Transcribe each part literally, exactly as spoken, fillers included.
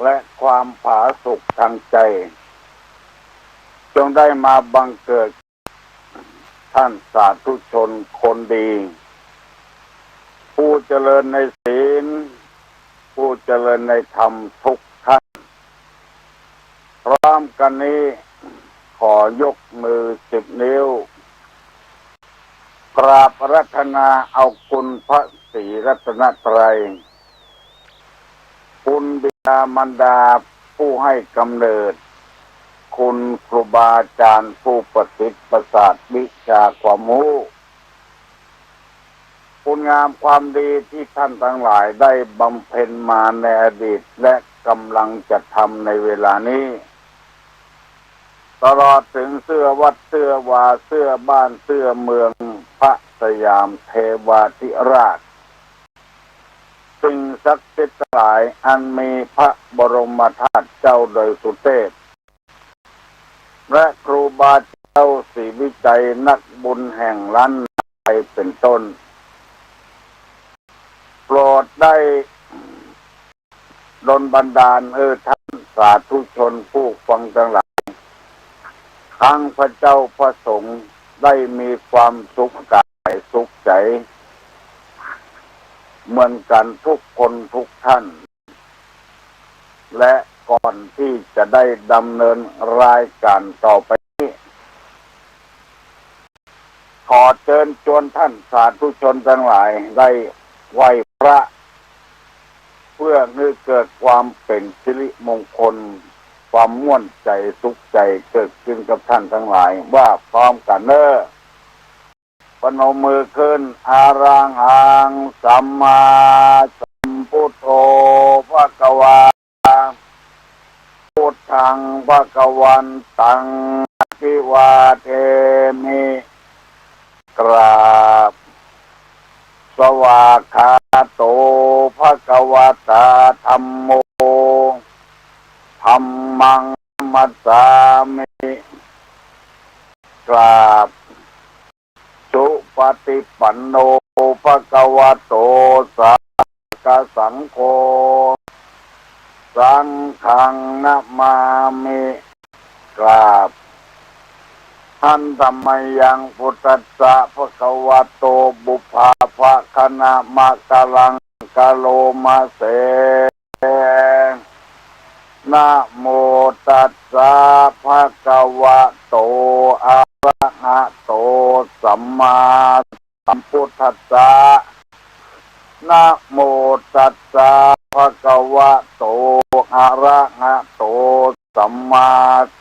และความผาสุกทางใจ๋ จงได้มาบังเกิดท่านสาธุชนคนดี ผู้เจริญในศีล ผู้เจริญในธรรมทุกท่าน พร้อมกั๋นนี้ ขอยกมือสิบนิ้ว กราบอาราธนาเอาคุณพระศรีรัตนตรัย คุณบิดามารดาผู้ให้กำเนิด คุณครูบาอาจารย์ผู้ประสิทธิ์ประสาทวิชาความรู้ คุณงามความดีที่ท่านทั้งหลายได้บำเพ็ญมาในอดีต และกำลังจะทำในเวลานี้ ตลอดถึงเสื้อวัด เสื้อวา เสื้อบ้าน เสื้อเมือง พระสยามเทวาธิราช สิ่งศักดิ์สิทธิ์ทั้งหลาย อันมีพระบรมธาตุเจ้าดอยสุเทพ และครูบาเจ้าศรีวิชัย นักบุญแห่งล้านนาเป็นต้น โปรดได้ดลบันดาลให้ท่านสาธุชนผู้ฟังทั้งหลาย ทั้งพระเจ้าพระสงฆ์ได้มีความสุขกายสุขใจ๋ เหมือนกั๋นทุกคนทุกท่าน และก่อนที่จะได้ดำเนินรายการต่อไปนี้ ขอเจิญจวนท่านสาธุชนทั้งหลายได้ไหว้พระ เพื่อให้เกิดความเป๋นสิริมงคล ความม่วนใจ๋สุขใจ๋เกิดขึ้นกับท่านทั้งหลาย ว่าพร้อมกั๋นเน่อ พนมมือขึ้น อะระหัง สัมมาสัมพุทโธ ภะคะวา พุทธัง ภะคะวันตัง อะภิวาเทมิ กราบ สวากขาโต ภะคะวะตา ธัมโม ธัมมัง นะมัสสามิ กราบ สุปฏิปันโน ภะคะวะโต สาวกสังโฆ สังฆัง นะมามิ กราบ หันตะมะยัง พุทธัสสะ ภะคะวะโต ปุพพะ ภะคะนะมะกะลัง กะโลมะเส นะโมตัสสะ ภะคะวะโต อะระหะโต สัมมาสัมพุทธัสสะ นะโมตัสสะ ภะคะวะโต อะระหะโต สัมมา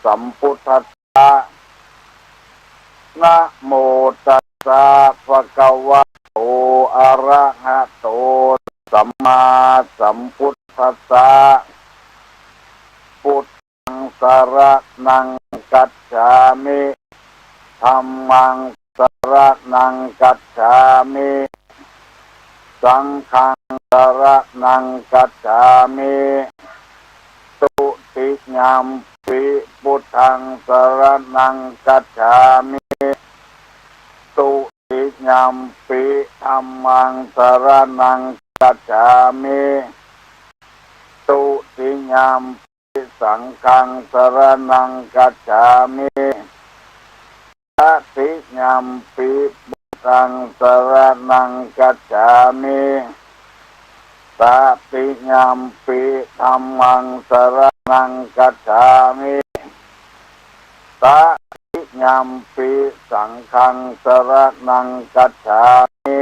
สัมพุทธัสสะ นะโมตัสสะ ภะคะวะโต อะระหะโต สัมมาสัมพุทธัสสะ พุทธัง สะระณัง คัจฉามิ ธัมมัง สะระณัง คัจฉามิ สังฆัง สะระณัง คัจฉามิ ตุติยัมปิ พุทธัง สะระณัง คัจฉามิ ตุติยัมปิ ธัมมัง สะระณัง คัจฉามิ ตุติยัมปิ สังฆัง สะระณัง คัจฉามิ ตติยัมปิ พุทธัง สะระณัง คัจฉามิ ตติยัมปิ ธัมมัง สะระณัง คัจฉามิ ตติยัมปิ สังฆัง สะระณัง คัจฉามิ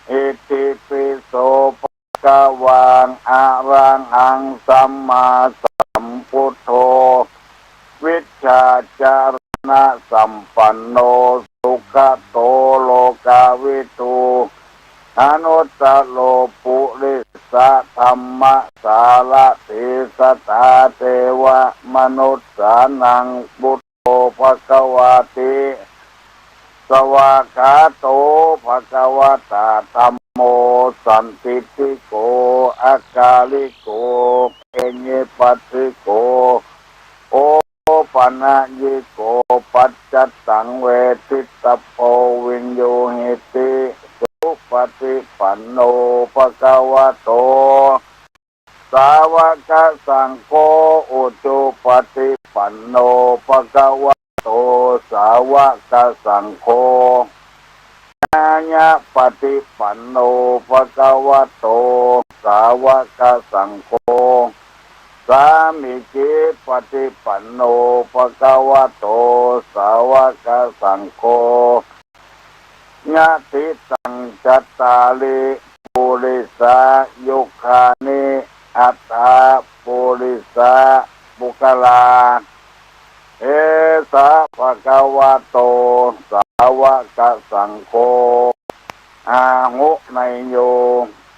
อิติปิโส ภะคะวัง อะระหัง สัมมาสัมพุทโธ วิชชาจารณสัมปันโน สุขะโต โลกาวิทู อนุตตะโร ปุริสะธัมมะสารถี สัตถาเทวะมนุสสานัง พุทโธ ภะคะวาติ สวากขาโต ภะคะวะตา ธัมโม สันทิฏฐิโก อะกาลิโก เอหิปัสสิโก โอปะนะยิโก ปัจจัตตัง เวทิตตะโพ วินยูหิติ สุปฏิปันโน ภะคะวะโต สาวกสังโฆ อุจุปฏิปันโน ภะคะวะโต สาวกสังโฆ ญาณปฏิปันโน ภะคะวะโต สาวกสังโฆ สามีจิปฏิปันโน ภะคะวะโต สาวกสังโฆ ยะถิตัง จัตตาริ ปุริสายุคคานิ อัตถา ปุริสาปุคคลา เอสะ ภะคะวะโต สาวกสังโฆ อาหุเนยโย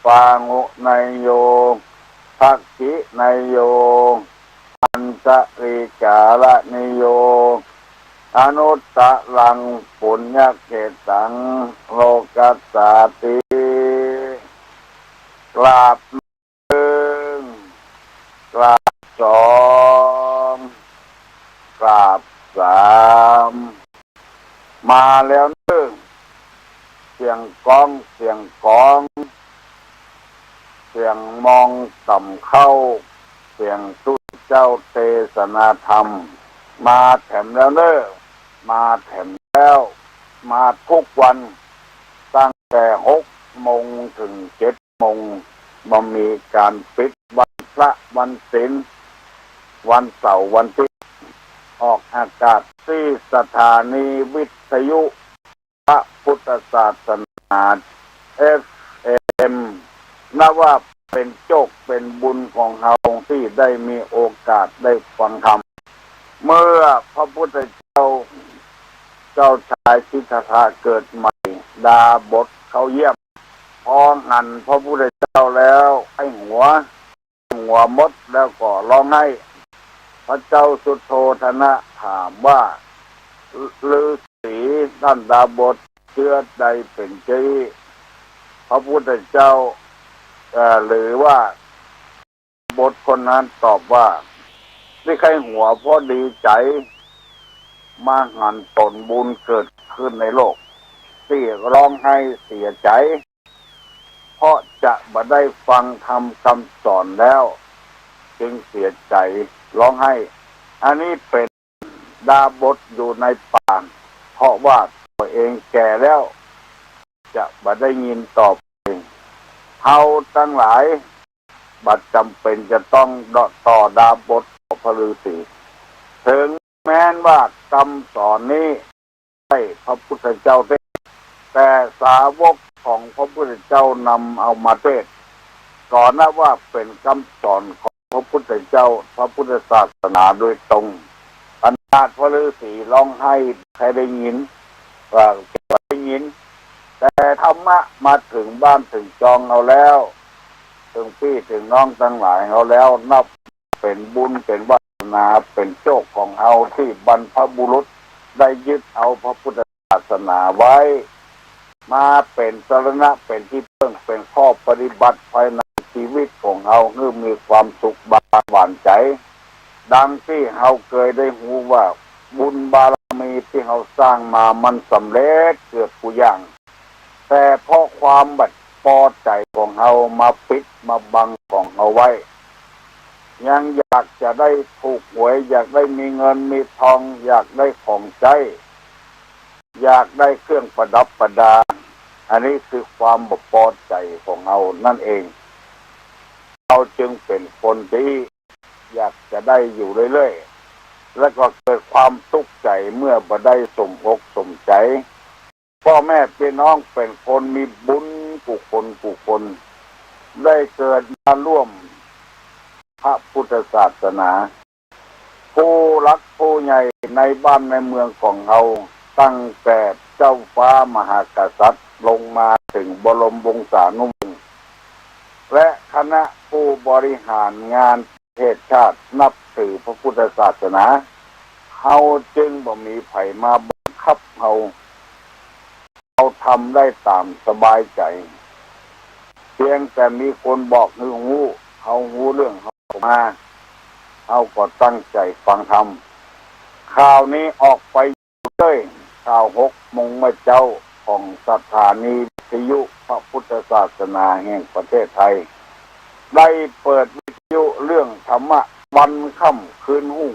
ปาหุเนยโย ภักขิเนยโย ปัญจลีกาลนิโย อนุตตรัง ปุญญเขตัง โลกัสสาติ กราบหนึ่ง กราบสอง กราบสาม มาแล้วเน้อ เสียงก้อง เสียงกอง เสียงมองต่ำเข้า เสียงตุ๊เจ้าเตสนาธรรม มาแถมแล้วเน้อ มาแถมแล้ว มาทุกวัน ตั้งแต่หกโมงเถิงเจ็ดโมง บ่มีก๋านปิด วันพระวันศีล วันเสาร์วันอาทิตย์ ออกอากาศตี้สถานีวิทยุพระพุทธศาสนา เอฟเอ็ม นับว่าเป๋นโจคเป๋นบุญของเฮาตี้ได้มีโอกาสได้ฟังธรรม เมื่อพระพุทธเจ้า เจ้าชายสิทธัตถะเกิดใหม่ ดาบสเข้าเยี่ยม พอหันพระพุทธเจ้าแล้วใค่หัว หัวหมดแล้วก็ฮ้องไห้ พระเจ้าสุโธทนะถามว่า ฤาษีต้านดาบส เจื้อใดเป๋นเจ้าอี้ พระพุทธเจ้า เอ่อ หรือว่าดาบสคนนั้นตอบว่า ตี้ใค่หัวเพราะดีใจ๋ มาหันผลบุญเกิดขึ้นในโลก ตี้ฮ้องไห้เสียใจ๋ เพราะจะบ่ได้ฟังธรรมกำสอนแล้ว จึงเสียใจ๋ฮ้องไห้ อันนี้เป๋นดาบสอยู่ในป่า เพราะว่าตั๋วเองแก่แล้ว จะบ่ได้ยินต่อไป เฮาตังหลายบ่จ๋ำเป๋นจะต้องต่อดาบสของพระฤาษี เถิงแม้นว่ากำสอนนี้ ใจ้พระพุทธเจ้าเตสน์ แต่สาวกของพระพุทธเจ้านำเอามาเตสน์ ก็นับว่าเป๋นกำสอนของพระพุทธเจ้า พระพุทธศาสนาโดยตรง ขนาดพระฤาษีฮ้องไห้ใค่ได้ยิน ว่าได้ยิน แต่ธรรมะมาเถิงบ้านเถิงจองเฮาแล้ว เถิงปี้เถิงน้องตังหลายเฮาแล้ว นับเป๋นบุญ เป๋นวาสนา เป๋นโจคของเฮาตี้บรรพบุรุษได้ยึดเอาพระพุทธศาสนาไว้ มาเป๋นสรณะ เป๋นตี้เปิ้ง เป๋นข้อปฏิบัติภายในชีวิตของเฮา หื้อมีความสุขบาหวานใจ๋ ดังตี้เฮาเกยได้ฮู้ว่าบุญบารมีตี้เฮาสร้างมามันสำเร็จเกือบกู้อย่าง แต่เพราะความบ่ปอใจ๋ของเฮามาปิดมาบังของเฮาไว้ ยังอยากจะได้ถูกหวย อยากได้มีเงินมีทอง อยากได้ของใจ๊ อยากได้เครื่องประดับประดา อันนี้คือความบ่ปอใจ๋ของเฮานั่นเอง เฮาจึงเป๋นคนตี้อยากจะได้อยู่เรื่อยๆ แล้วก็เกิดความตุ๊กข์ใจ๋เมื่อบ่ได้สมอกสมใจ๋ ป้อแม่ปี้น้องเป๋นคนมีบุญกู้คนกู้คน ได้เกิดมาร่วมพระพุทธศาสนา ผู้หลักผู้ใหญ่ในบ้านในเมืองของเฮา ตั้งแต่เจ้าฟ้ามหากษัตริย์ลงมาเถิงบรมวงศานุวงศ์ และคณะผู้บริหารงานประเทศชาตินับถือพระพุทธศาสนา เฮาจึงบ่มีใผมาบังคับเฮา เฮาทำได้ต๋ามสบายใจ๋ เพียงแต่มีคนบอกหื้อฮู้ เฮาฮู้เรื่องเฮามา เฮาก็ตั้งใจ๋ฟังธรรม ข่าวนี้ออกไปเรื่อย ข่าวหกโมงเมื่อเจ๊าของสถานีวิทยุพระพุทธศาสนาแห่งประเทศไทย ได้เปิดวิท ยุเรื่องธรรมะวันค่ำคืนฮุ่ง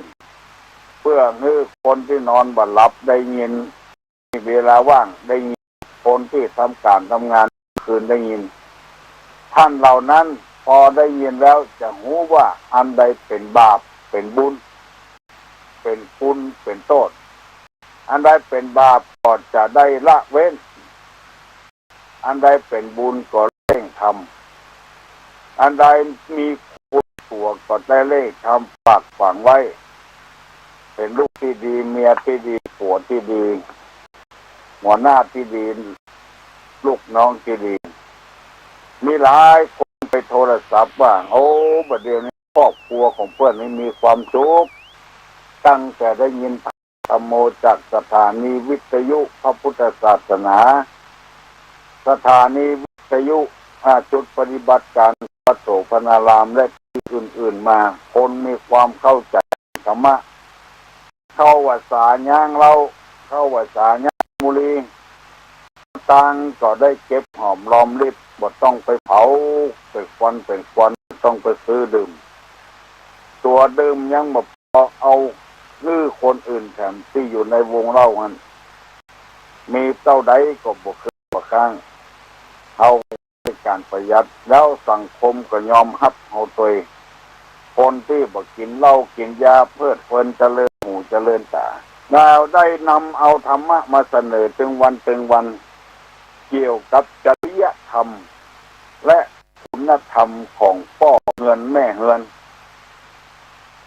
เปื้อหื้อคนตี้นอนบ่หลับได้ยิน มีเวลาว่างได้ยิน คนตี้ทำก๋านทำงานคืนได้ยิน ท่านเหล่านั้นปอได้ยินแล้วจะฮู้ว่าอันใดเป๋นบาปเป๋นบุญ เป๋นคุณเป๋นโต้ษ อันใดเป๋นบาปก็จะได้ละเว้น อันใดเป๋นบุญก็เร่งทำ อันใดมีคุณตั๋วก็ได้เร่งทำฝากฝังไว้ เป๋นลูกตี้ดี เมียตี้ดี ผัวตี้ดี หัวหน้าตี้ดี ลูกน้องตี้ดี มีหลายคนไปโทรศัพท์ว่า โอ้ บ่าเดี่ยวนี้ครอบครัวของเปิ้นนี่มีความสุข ตั้งแต่ได้ยิน ธัมโม จากสถานีวิทยุพระพุทธศาสนา สถานีวิทยุ อ่า จุดปฏิบัติการวัดโสภณาราม และที่อื่นๆ มา คนมีความเข้าใจ๋ธรรมะ เข้าว่าสาย้างเหล้า เข้าว่าสาย้างบุหรี่ ต่างก็ได้เก็บหอมรอมริบ บ่ต้องไปเผา เป๋นควันเป๋นควัน บ่ต้องไปซื้อดื่ม ตั๋วดื่มยังบ่ เอาหื้อคนอื่นแถมตี้อยู่ในวงเหล้าหั้น มีเต้าใดก็บ่เคินบ่ค้าง เฮามีก๋านประหยัด แล้วสังคมก็ยอมฮับเฮาตวย คนตี้บ่กิ๋นเหล้ากิ๋นยาเพลิดเพลินเจริญหูเจริญต๋า แล้วได้นำเอาธรรมะมาเสนอตึงวันตึงวัน เกี่ยวกับจริยธรรม และ คุณธรรมของป้อเฮือนแม่เฮือน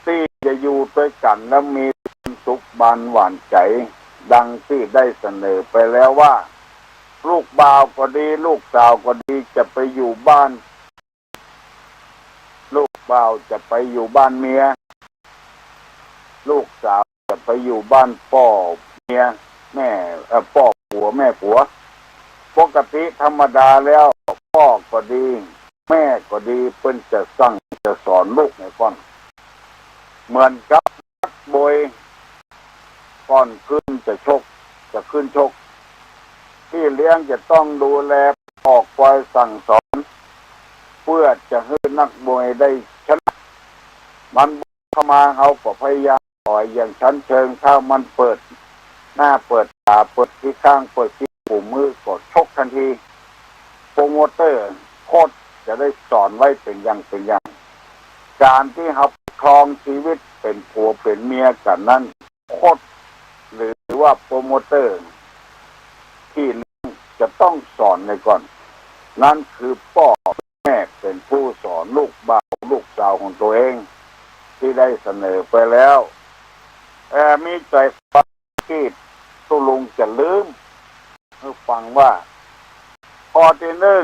ตี้จะอยู่ตวยกั๋นแล้วมีความสุขบานหวานใจ๋ ดังตี้ได้เสนอไปแล้วว่า ลูกบ่าวก็ดี ลูกสาวก็ดี จะไปอยู่บ้าน ลูกบ่าวจะไปอยู่บ้านเมีย ลูกสาว จะไปอยู่บ้านป้อเมียแม่ เอ่อ ป้อผัวแม่ผัว ปกติธรรมดาแล้ว ป้อก็ดี แม่ก็ดี เปิ้นจะสั่งจะสอนลูกในก่อน เหมือนกับนักมวย ก่อนขึ้นจะชก จะขึ้นชก พี่เลี้ยงจะต้องดูแล ออกคอยสั่งสอน เพื่อจะหื้อนักมวยได้ชนะ มันบุกเข้ามา เฮาก็พยายามต่อยอย่างชั้นเชิง ถ้ามันเปิดหน้าเปิดต๋า เปิดขี้ข้าง เปิดขี้หูมือ ก็ชกทันที โปรโมเตอร์ โค้ชจะได้สอนไว้เป๋นอย่างเป๋นอย่าง ก๋านตี้เฮาครองชีวิตเป๋นผัวเป๋นเมียกั๋นนั้น โค้ชหรือว่าโปรโมเตอร์ พี่เลี้ยงจะต้องสอนในก่อน นั้นคือป้อแม่เป๋นผู้สอนลูกบ่าวลูกสาวของตั๋วเอง ตี้ได้เสนอไปแล้ว เอ่อ มีใจ๋ความตี้ตุ๊ลุงจะลืมหื้อฟังว่า ข้อตี้นึ่ง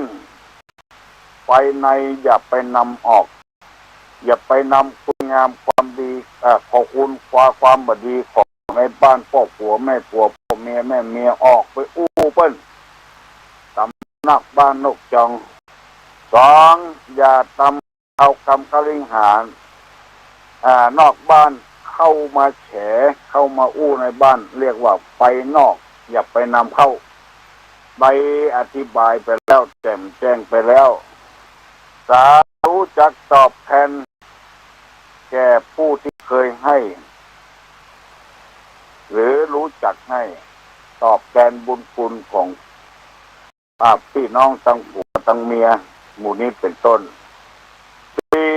ไปในอย่าไปนำออก อย่าไปนำคุณงามความดี เอ่อ ข้อคุณ ความบ่ดีของในบ้านป้อผัวแม่ผัว ป้อเมียแม่เมีย ออกไปอู้เปิ้นต๋ามนอกบ้านนอกจอง สอง อย่าตำเอากำกะลิงหา อ่า นอกบ้านเข้ามาแฉ เข้ามาอู้ในบ้าน เรียกว่าไปนอก อย่าไปนำเข้า ได้อธิบายไปแล้ว แจ่มแจ้งไปแล้ว สาม รู้จักตอบแทนแก่ผู้ตี้เกยให้ หรือรู้จักให้ ตอบแตนบุญคุณของ อ่า ปี้น้องตังผัวตังเมีย หมู่นี้เป๋นต้น สี่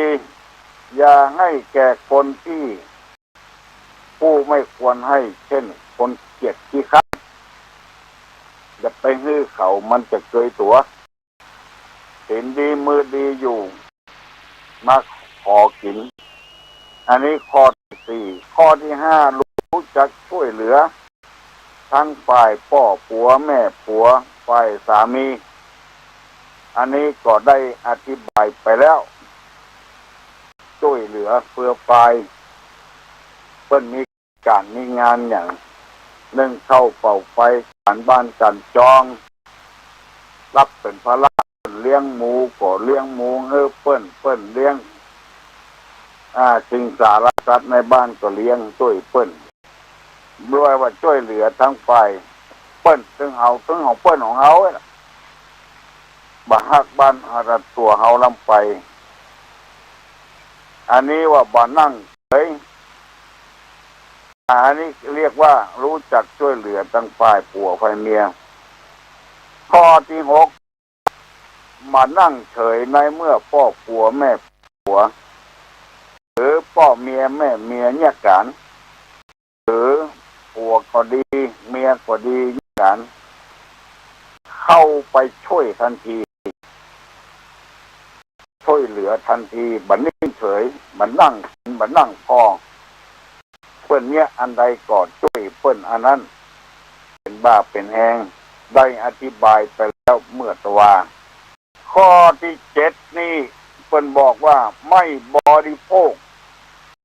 อย่าให้แก่คนตี้ผู้ไม่ควรให้ เช่น คนเกียจขี้คร้าน อย่าไปหื้อเขา มันจะเกยตั๋ว ศีลดีมือดีอยู่ มาขอกิ๋น อันนี้ข้อตี้สี่ ข้อตี้ห้า รู้จักช่วยเหลือ ทั้งฝ่ายป้อผัวแม่ผัว ฝ่ายสามี อันนี้ก็ได้อธิบายไปแล้ว ช่วยเหลือเฟือฟาย เปิ้นมีก๋านมีงานอย่าง นึ่งข้าวเป่าไฟ ก๋านบ้านก๋านจอง ฮับเป๋นภาระ เปิ้นเลี้ยงหมูก็เลี้ยงหมูหื้อเปิ้น เปิ้นเลี้ยง อ่า สิงสารสัตว์ในบ้านก็เลี้ยงช่วยเปิ้น ด้วยว่าช่วยเหลือทั้งฝ่ายเปิ้น ตึงเฮา ตึงของเปิ้นของเฮา บ่ฮักบ้านฮักตั๋วเฮาล้ำไป อันนี้ว่าบ่นั่งเฉย อันนี้เรียกว่ารู้จักช่วยเหลือตังฝ่ายผัวฝ่ายเมีย ข้อตี้หก บ่นั่งเฉยในเมื่อป้อผัวแม่ผัว หรือป้อเมียแม่เมียเยียะกั๋น หรือผัวก็ดี เมียก็ดีเยียะกั๋น เข้าไปช่วยตันที ช่วยเหลือตันที บ่นิ่งเฉย บ่นั่ง บ่นั่งผ่อ เปิ้นเยียะอันใดก็ช่วยเปิ้นอันนั้น เป๋นบ่าเป๋นแฮง ได้อธิบายไปแล้วเมื่อตะวา ข้อตี้เจ็ดนี่เปิ้นบอกว่าไม่บริโภค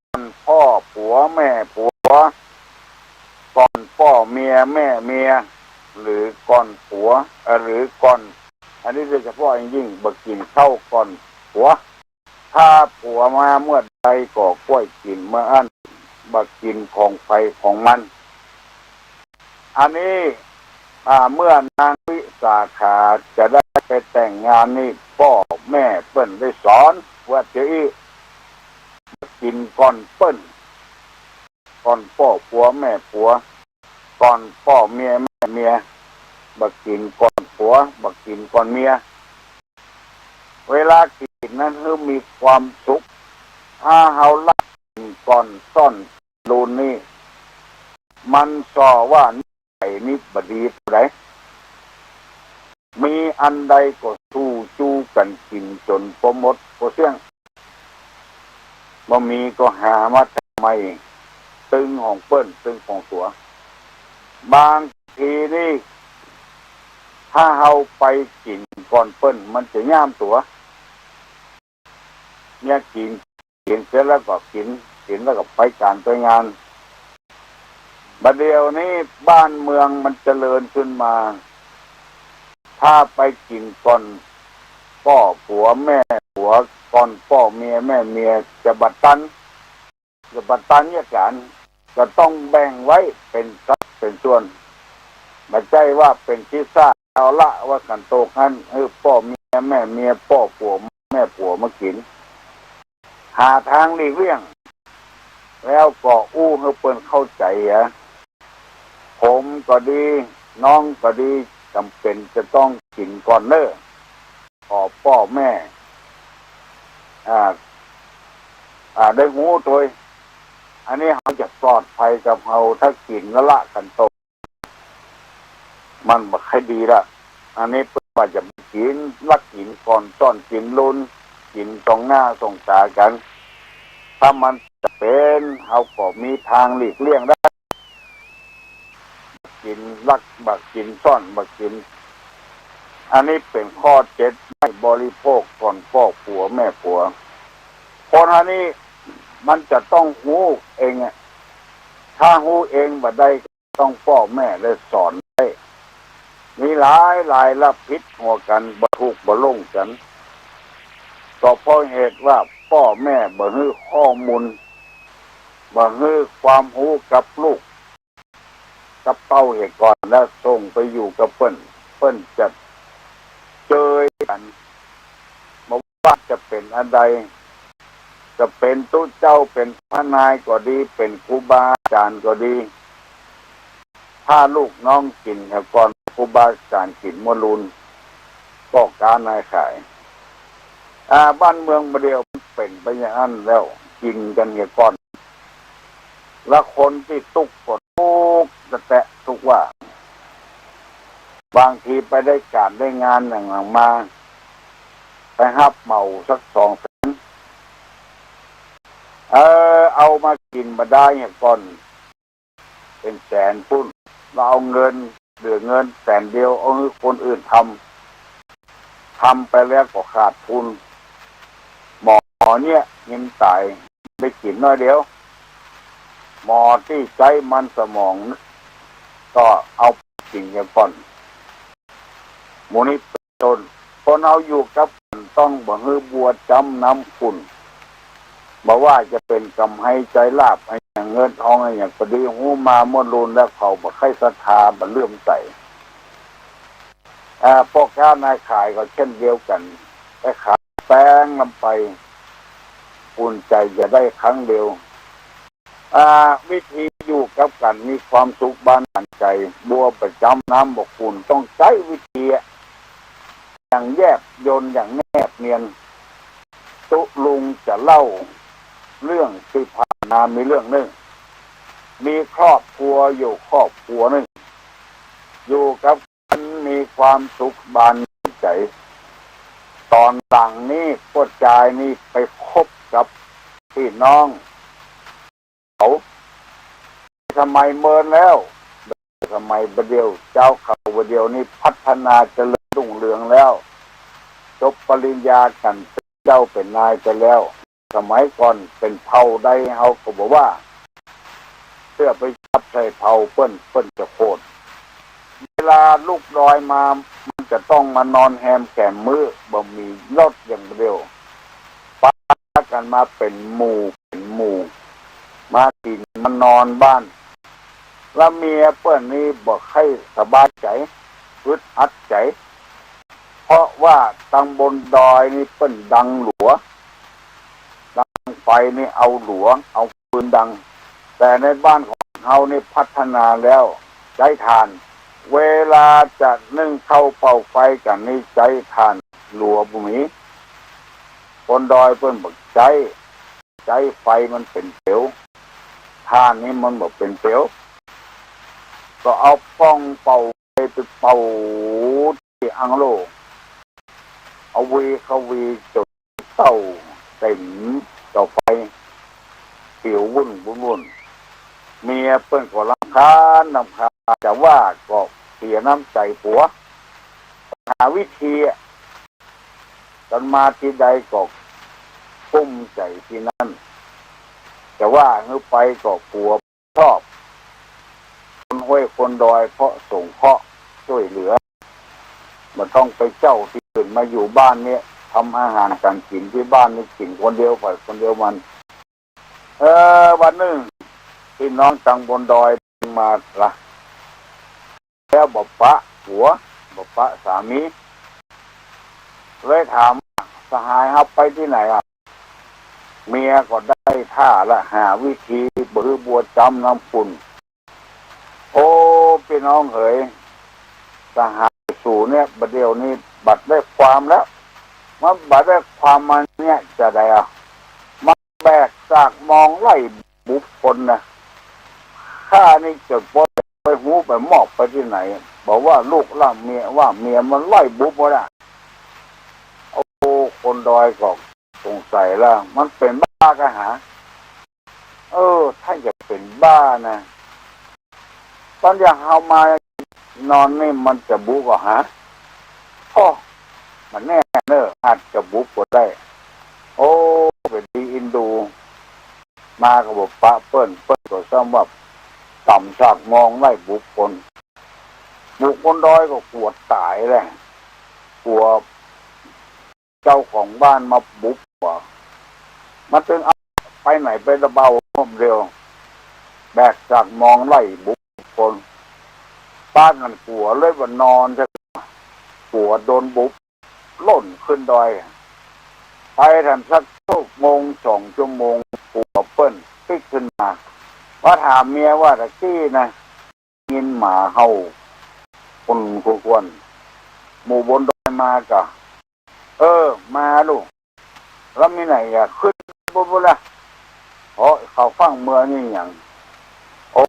ก่อนป้อผัวแม่ผัว ก่อนป้อเมียแม่เมีย หรือก่อนผัว เอ่อ หรือก่อน อันนี้โดยเฉพาะอย่างยิ่ง บ่กิ๋นข้าวก่อนผัว ถ้าผัวมาเมื่อใดก็ค่อยกิ๋นเมื่ออั้น บ่กิ๋นของใผของมัน อันนี้ อ่า เมื่อนางวิสาขาจะได้ไปแต่งงานนี่ ป้อแม่เปิ้นได้สอนว่าจะอี้ บ่กิ๋นก่อนเปิ้น ก่อนป้อผัวแม่ผัว ก่อนป้อเมียแม่เมีย บ่กิ๋นก่อนผัว บ่กิ๋นก่อนเมีย เวลากิ๋นนั้นหื้อมีความสุข ถ้าเฮาลักกิ๋นก่อนซ่อนลูนนี่ มันส่อว่านิสัยนี่บ่ดีเต้าใด มีอันใดก็สู้จู้กั๋นกิ๋นจ๋นปอหมดปอเสี้ยง บ่มีก็หามาทำใหม่ ตึงของเปิ้น ตึงของตั๋ว บางทีนี่ ถ้าเฮาไปกิ๋นก่อนเปิ้น มันจะย่ามตั๋ว เนี่ยกิ๋น กิ๋นเสร็จแล้วก็กิ๋น กิ๋นแล้วก็ไปก๋านไปงาน บ่าเดี่ยวนี้บ้านเมืองมันเจริญขึ้นมา ถ้าไปกิ๋นก่อนป้อผัวแม่ผัว ก่อนป้อเมียแม่เมีย จะบ่ตัน จะบ่ตันเยียะกั๋น ก็ต้องแบ่งไว้เป๋นสัดเป๋นส่วน บ่ใจ้ว่าเป๋นขี้ซ่าเอาละว่ากั๋นโตกหั้น หื้อป้อเมียแม่เมีย ป้อผัวแม่ผัวมากิ๋น หาตางหลีกเลี่ยง แล้วก็อู้หื้อเปิ้นเข้าใจ๋อะ ผมก็ดี น้องก็ดี จ๋ำเป๋นจะต้องกิ๋นก่อนเน่อ ขอป้อแม่ อ่า อ่า ได้ฮู้ตวย อันนี้เฮาจะปลอดภัยกับเฮา ถ้ากิ๋นละละกั๋นโต มันบ่ค่อยดีละ อันนี้เปิ้นว่าจะบ่กิ๋น ลักกิ๋นก่อนซ่อนกิ๋นลูน กิ๋นส่องหน้าส่องต๋ากั๋น ถ้ามันจ๋ำเป๋น เฮาก็มีตางหลีกเลี่ยงได้ กิ๋นลัก บ่กิ๋นซ่อน บ่กิ๋น อันนี้เป๋นข้อเจ็ด ไม่บริโภคก่อนป้อผัวแม่ผัว คนอันนี้มันจะต้องฮู้เองอะ ถ้าฮู้เองบ่ได้ ต้องป้อแม่ได้สอนได้ มีหลายหลายละผิดหัวกั๋น บ่ถูกบ่ลงกั๋น ก็เพราะเหตุว่าป้อแม่บ่หื้อข้อมูล บ่หื้อความฮู้กับลูก กับเต้าเหียก่อน แล้วส่งไปอยู่กับเปิ้น เปิ้นจะเจยกั๋น บ่ว่าจะเป๋นอันใด จะเป๋นตุ๊เจ้า เป๋นพระนายก็ดี เป๋นครูบาอาจ๋ารย์ก็ดี ถ้าลูกน้องกิ๋นเหียก่อน ครูบาอาจ๋ารย์กิ๋นมั่วลูน ป้อก๊านายขาย อ่า บ้านเมืองบ่าเดี่ยวมันเป๋นไปอย่างอั้นแล้ว กิ๋นกั๋นเหียก่อน และคนตี้ตุ๊กข์ก็ตุ๊กข์แต๊ๆ ตุ๊กข์ว่า บางทีไปได้ก๋านได้งานอย่างหลังมา ไปฮับเหมาสักสองแสน เออ เอามากิ๋นบ่ได้เหียก่อน เป๋นแสนปู้น แล้วเอาเงิน เหลือเงินแสนเดียว เอาหื้อคนอื่นทำ ทำไปแล้วก็ขาดทุน หมอเนี่ยยังต๋าย ได้กิ๋นน้อยเดียว หมอตี้ใจ๊มันสมองก็เอากิ๋นเหียก่อน หมู่นี้เป๋นต้น คนเฮาอยู่กับกั๋นต้องบ่หื้อบัวจ๊ำน้ำขุ่น บ่ว่าจะเป๋นกำไฮใจ๊ลาภ อะหยังเงินทอง อะหยังก็ดี ฮู้มามั่วลูนแล้วเขาบ่ใค่ศรัทธา บ่เลื่อมใส อ่า ป้อก๊านายขายก็เช่นเดียวกั๋น ไปขายแปงลำไป อุ่นใจ๋จะได้ครั้งเดียว อ่า วิธีอยู่กับกั๋นมีความสุขบานหวานใจ๋ บัวบ่จ้ำน้ำบ่ขุ่น ต้องใจ๊วิธีอะ อย่างแยบยล อย่างแนบเนียน ตุ๊ลุงจะเล่าเรื่องตี้ผ่านมา มีเรื่องนึ่ง มีครอบครัวอยู่ครอบครัวนึ่ง อยู่กับกั๋นมีความสุขบานใจ๋ ต๋อนหลังนี้ป้อจายนี่ไปคบกับปี้น้อง เขา สมัยเมินแล้ว สมัยบ่าเดี่ยว เจ้าเขาบ่าเดี่ยวนี้พัฒนาเจริญรุ่งเรืองแล้ว จบปริญญากั๋น เป๋นเจ้าเป๋นนายไปแล้ว สมัยก่อนเป๋นเผ่าใดเฮาก็บ่ว่า เตื้อไปจับใส่เผ่าเปิ้น เปิ้นจะโขด เวลาลุกดอยมา มันจะต้องมานอนแฮมแก๋มมื้อ บ่มีรถอย่างบ่าเดี่ยว ปากั๋นมาเป๋นหมู่เป๋นหมู่ มากิ๋นมานอนบ้าน แล้วเมียเปิ้นนี่บ่ใค่สบายใจ๋ อึดอัดใจ๋ เพราะว่าตังบนดอยนี่เปิ้นดังหลัว ดังไฟนี่เอาหลัว เอาฟืนดัง แต่ในบ้านของเฮานี่พัฒนาแล้ว ใจ๊ถ่าน เวลาจะนึ่งข้าวเป่าไฟกั๋นนี่ใจ๊ถ่าน หลัวบ่มี คนดอยเปิ้นบ่ใจ๊ ใจ๊ไฟมันเป๋นเปลว ถ่านนี่มันบ่เป๋นเปลว ก็เอาป้องเป่าไฟไปเป่าตี้อังโล่ เอาวีเข้าวีจ๋นเต้าเต๋มเต๋าไฟ เขียววุ่นวุ่นวุ่น เมียเปิ้นก็รำคาญรำคาญ จะว่าก็เสียน้ำใจ๋ผัว หาวิธีอะ กั๋นมาตี้ใดก็กุ้มใจ๋ตี้นั้น จะว่าหื้อไปก็ผัวชอบ คนห้วยคนดอยเพราะสงเคราะห์ช่วยเหลือ บ่ต้องไปเจ้าตี้อื่น มาอยู่บ้านนี้ ทำอาหารก๋านกิ๋นตี้บ้านนี้ กิ๋นคนเดียว ไปคนเดียวมัน เออ วันนึ่ง ปี้น้องตังบนดอยมาละ แล้วบ่ปะผัว บ่ปะสามี เลยถามว่า สหายเฮาไปตี้ไหนอะ เมียก็ได้ท่าละ หาวิธีบ่หื้อบัวจ้ำน้ำขุ่น โอ้ ปี้น้องเหย สหายสูเนี่ย บ่าเดี่ยวนี้บ่ได้ความแล้ว มันบ่ได้ความ มันเนี่ยจะใดอะ มันแบกสากมองไล่บุคคลนะ ข้านี่จะปล่อยไปฮู้ไปมอบไปตี้ไหน บอกว่าลูกล่าเมียว่าเมียมันไล่บุคคลอะ โอ้ คนดอยก็สงสัยละ มันเป๋นบ้าก็หา เออ ถ้าจะเป๋นบ้านะ ต๋อนอย่างเฮามานอนนี่มันจะบุกก็หา โอ้ บ่แน่เน่อ อาจจะบุกก็ได้ โอ้ เป๋นดีอินดู มาก็บ่ปะเปิ้น เปิ้นก็ซ้ำว่าตำสากมองไล่บุคคล บุคคลดอยก็กั๋วต๋ายแหละ กั๋ว เจ้าของบ้านมาบุกหัว มันตึงเอาไปไหนไปตะเบาร่วมเดียว แบกสากมองไล่บุกคน ปากั๋นกั๋วเลยบ่านอนซะ กั๋วโดนบุก ล่นขึ้นดอย ไปตันสักชั่วโมงสองชั่วโมง กั๋วเปิ้นปิ๊กขึ้นมา มาถามเมียว่าตะกี้นะ ยินหมาเห่า คนควรๆ หมู่บนดอยมาก่ะ เออ มาลูก แล้วมีไหนอะ ขึ้นบนพุ้นละ เพราะเขาฟั่งเมือนี่หยัง โอ้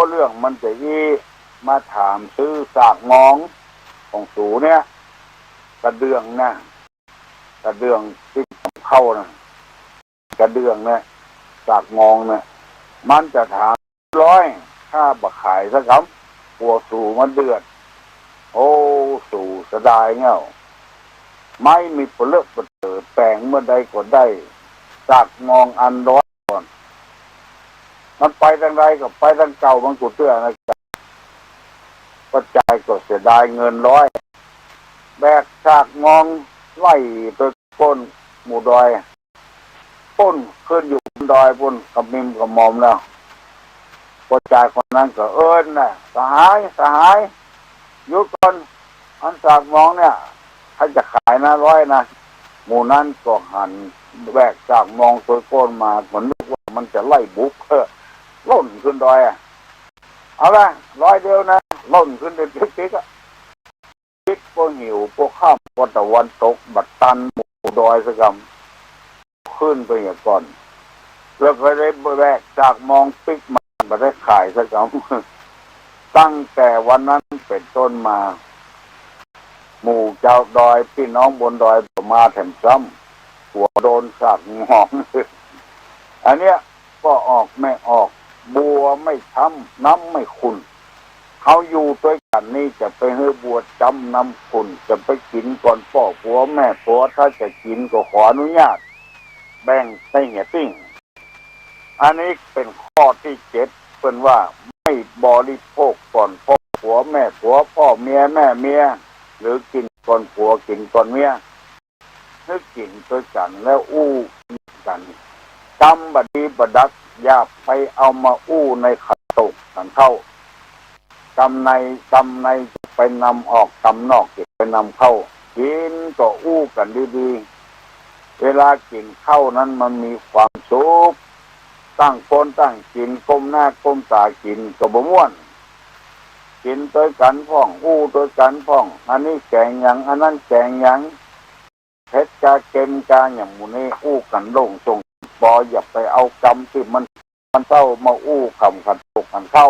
เรื่องมันจะอี้ มาถามซื้อสากมองของสูเนี่ย กระเดื่องนะ กระเดื่องตี้เข้านะ กระเดื่องเนี่ย สากมองเนี่ย มันจะถามร้อย ข้าบ่ขายสักกำ กั๋วสูมาเดือด โอ้ สูเสียดายเงี้ย ไม้มีเปลือกเปลือกแป๋งเมื่อใดก็ได้ สากมองอันร้อยก่อน มันไปตางใดก็ไปตางเก่า มันกูเตื้อนะจ๊ะ ป้อจายก็เสียดายเงินร้อย แบกสากมองไล่ไป ป้นหมู่ดอย ป้นขึ้นอยู่บนดอยป้นกระมิมกระหม่อมแล้ว ป้อจายคนนั้นก็เอิ้นน่ะ สหาย สหาย หยุดก่อน อันสากมองเนี่ย ใผจะขายนะ ร้อยนะ หมู่นั้นก็หัน แวกซากมองโตยโก้นมา ก็นึกว่ามันจะไล่บุก เออ ล่นขึ้นดอยอะ เอาละ ร้อยเดียวนะ ล่นขึ้นเดินปิ๊กๆ อะ ปิ๊ก ปอหิว ปอค่ำ ปอตะวันตก บ่ตันหมู่ดอยสักกำ ขึ้นไปเหียก่อน แล้วก็ได้แวกซากมองปิ๊กมา บ่ได้ขายสักกำ ตั้งแต่วันนั้นเป๋นต้นมา หมู่จาวดอย ปี้น้องบนดอย บ่มาแถมซ้ำ กั๋วโดนซากมอง อันเนี้ย ก็ออกไม่ออก บัวไม่ช้ำ น้ำไม่ขุ่น เฮาอยู่ตวยกั๋นนี่ จะไปหื้อบัวจ๊ำน้ำขุ่น จะไปกิ๋นก่อนป้อผัวแม่ผัว ถ้าจะกิ๋นก็ขออนุญาต แบ่งใต้เหียปิ้ง อันนี้เป๋นข้อตี้เจ็ด เปิ้นว่า ไม่บริโภคก่อนป้อผัวแม่ผัว ป้อเมียแม่เมีย หรือกิ๋นก่อนผัวกิ๋นก่อนเมีย หื้อกิ๋นตวยกั๋นแล้วอู้กั๋น กำบ่ดีบ่ดัก อย่าไปเอามาอู้ในขันโตกขันเข้า กำใน กำในจะไปนำออก กำนอกจะไปนำเข้า กิ๋นก็อู้กั๋นดีๆ เวลากิ๋นข้าวนั้นมันมีความสุข ต่างคนต่างกิ๋น ก้มหน้าก้มต๋ากิ๋นก็บ่ม่วน กิ๋นตวยกั๋นพ่อง อู้ตวยกั๋นพ่อง อันนี้แก๋งหยัง อันนั้นแก๋งหยัง เผ็ดกาเค็มกาหยังหมู่นี้ อู้กั๋นโล่งส่งปอ อย่าไปเอากำตี้มัน มันเศร้ามาอู้กำขันโตกขันเข้า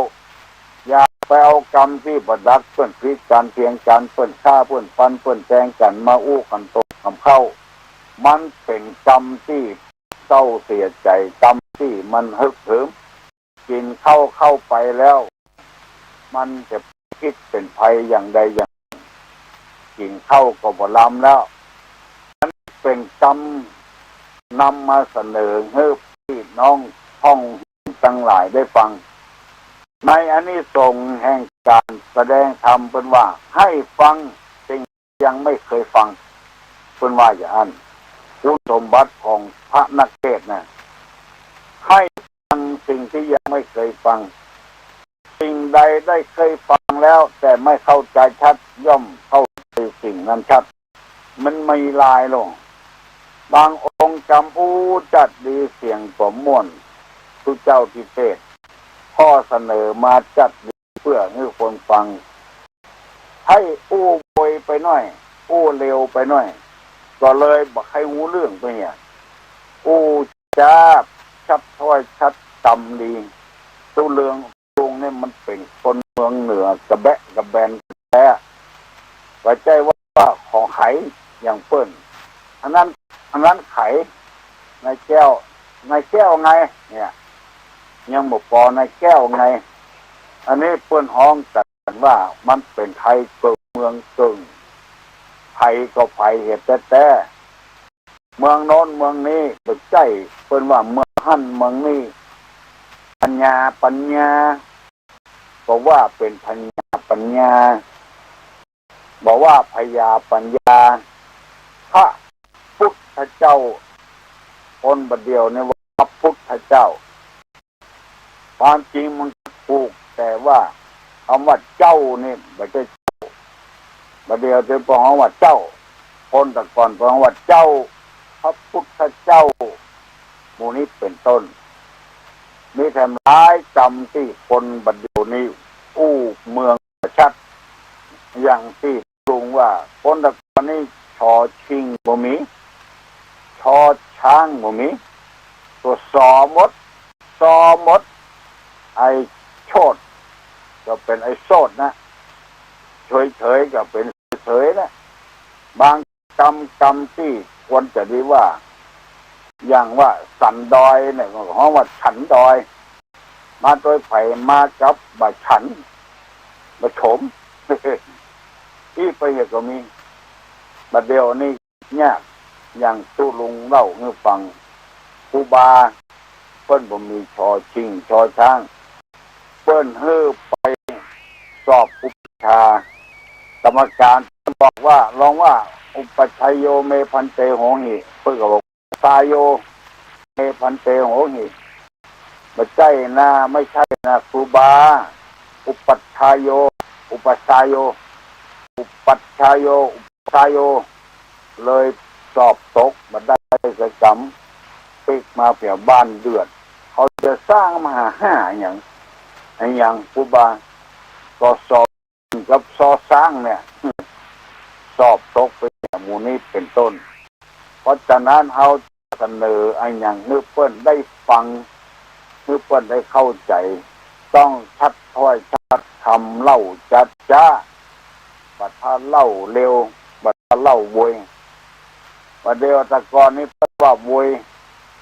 อย่าไปเอากำตี้บ่ดัก เปิ้นผิดกั๋นเถียงกั๋น เปิ้นฆ่าเปิ้นฟัน เปิ้นแตงกั๋น มาอู้ขันโตกขันเข้า มันเป๋นกำตี้เศร้าเสียใจ๋ กำตี้มันฮึกเหิม กิ๋นข้าวเข้าไปแล้ว มันจะพิษเป๋นภัยอย่างใดอย่างหนึ่ง กิ๋นข้าวก็บ่ลำแล้ว อันนี้เป๋นกำนำมาเสนอหื้อปี้น้องพ่องตังหลายได้ฟัง ในอานิสงส์แห่งก๋านแสดงธรรมเปิ้นว่า ให้ฟังสิ่ง ยังไม่เคยฟัง เปิ้นว่าอย่างนั้น คุณสมบัติของพระนักเทศน์นะ ให้ฟังสิ่งที่ยังไม่เคยฟัง สิ่งใดได้เคยฟังแล้ว แต่ไม่เข้าใจชัด ย่อมเข้าใจสิ่งนั้นชัด มันมีหลายโลง บางองค์กำอู้จัดดี เสียงก็ม่วน ตุ๊เจ้าตี้เตศน์ ข้อเสนอมาจัดดี เปื้อหื้อคนฟัง ไพร่อู้โบยไปหน้อย อู้เร็วไปหน้อย ก็เลยบ่ใค่ฮู้เรื่องไปเหีย อู้จ๊าบชัดถ้อยชัดกำดี ตุ๊เรือง ลุงเนี่ยมันเป๋นคนเมืองเหนือกระแบะกระแบนแต๊ บ่ใจ้ว่าของใผอย่างเปิ้น อันนั้น อันนั้นใผ นายแก้ว นายแก้วไง เนี่ย ยังบ่ปอนายแก้วไง อันนี้เปิ้นฮ้องกั๋นว่ามันเป๋นไทยเกิ่งเมืองเกิ่ง ใผก็ใผเหียแต๊ๆ เมืองโน้นเมืองนี้ บ่ใจ้ เปิ้นว่าเมืองหั้นเมืองนี้ ปัญญา ปัญญา ก็ว่าเป๋นพญาปัญญา บ่ว่าพญาปัญญา พระพุทธเจ้า คนบ่าเดี่ยวนี่ว่าพระพุทธเจ้า ความจริงมันถูก แต่ว่าคำว่าเจ้านี่บ่ใจ้เจ้า บ่าเดี่ยวเปิ้นฮ้องว่าเจ้า คนแต่ก่อนเปิ้นฮ้องว่าเจ้า พระพุทธเจ้า หมู่นี้เป๋นต้น มีแถมหลายกำตี้คนบ่าเดี่ยวนี้อู้เมืองบ่ชัด อย่างตี้ลุงว่า คนแต่ก่อนนี้ ชอชิงบ่มี ชอช้างบ่มี ตั๋ว สอ หมด สอ หมด ไอ้โชติก็เป๋นไอ้โสดนะ เฉยๆ ก็เป๋นเฉยๆ นะ บางกำ กำตี้ควรจะดีว่า อย่างว่าสันดอยเนี่ย ก็ฮ้องว่าฉันดอย มาตวยใผ มากับบ่าฉัน บ่าโฉม อี้ไปเหียก็มี บ่าเดี่ยวนี้ เนี่ย อย่างตุ๊ลุงเล่าหื้อฟัง ครูบาเปิ้นบ่มีชอชิงชอช้าง เปิ้นหื้อไปสอบอุปัชฌาย์ กรรมการบอกว่า ลองว่า อุปัชฌาโย เม ภันเต โหหิ เปิ้นก็บอก สาโย เม ภันเต โหหิ บ่ใจ้นะ ไม่ใช่นะครูบา อุปัชฌาโย อุปัชฌาโย อุปัชฌาโย อุปัชฌาโย เลยสอบตกบ่ได้ ศกรรม ปิ๊กมาเปียบ้านเดือด เขาจะสร้างมหาห้าอะหยัง อะหยัง ครูบา กอ ซอ กับ ซอ ซ้างเนี่ย สอบตกไปเนี่ย หมู่นี้เป๋นต้น เพราะฉะนั้นเฮาเสนออะหยังหื้อเปิ้นได้ฟัง หื้อเปิ้นได้เข้าใจ๋ ต้องชัดถ้อยชัดคำ เล่าจ๊าดจ๊าด บ่ถ้าเล่าเร็ว บ่ถ้าเล่าโวย บ่าเดี่ยวแต่ก่อนนี้เปิ้นว่าโวย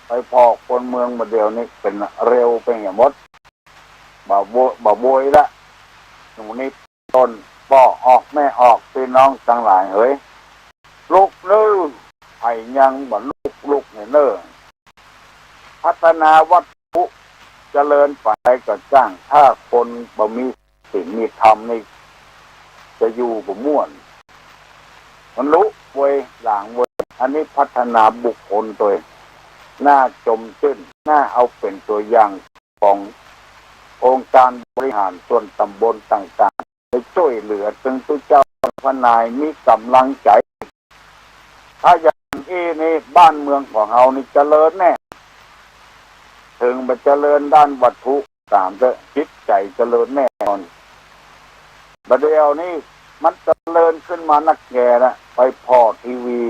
ไปผ่อคนเมืองบ่าเดี่ยวนี้เป๋นเร็วไปเหียหมด บ่าโวย บ่าโวยละ หมู่นี้ ต้น ป้อออกแม่ออก ปี้น้องตังหลายเหย ลุกเน่อ ใผยังบ่ลุก ลุกเน่อ พัฒนาวัตถุเจริญป๋านใดก็จ้าง ถ้าคนบ่มีศีลมีธรรมนี่ จะอยู่บ่ม่วน มันลุเวย หลางเวย อันนี้พัฒนาบุคคลตวย น่าจมจื้น น่าเอาเป๋นตั๋วอย่าง ขององค์การบริหารส่วนต๋ำบลต่างๆ ไปจ้วยเหลือตึงตุ๊เจ้าพระนายมีก๋ำลังใจ๋ ถ้าอย่างอี้นี่บ้านเมืองของเฮานี่เจริญแน่ เถิงบ่เจริญด้านวัตถุต๋ามเต๊อะ จิตใจ๋เจริญแน่นอน บ่าเดี่ยวนี้มันเจริญขึ้นมานักแก่ละ ไปผ่อทีวี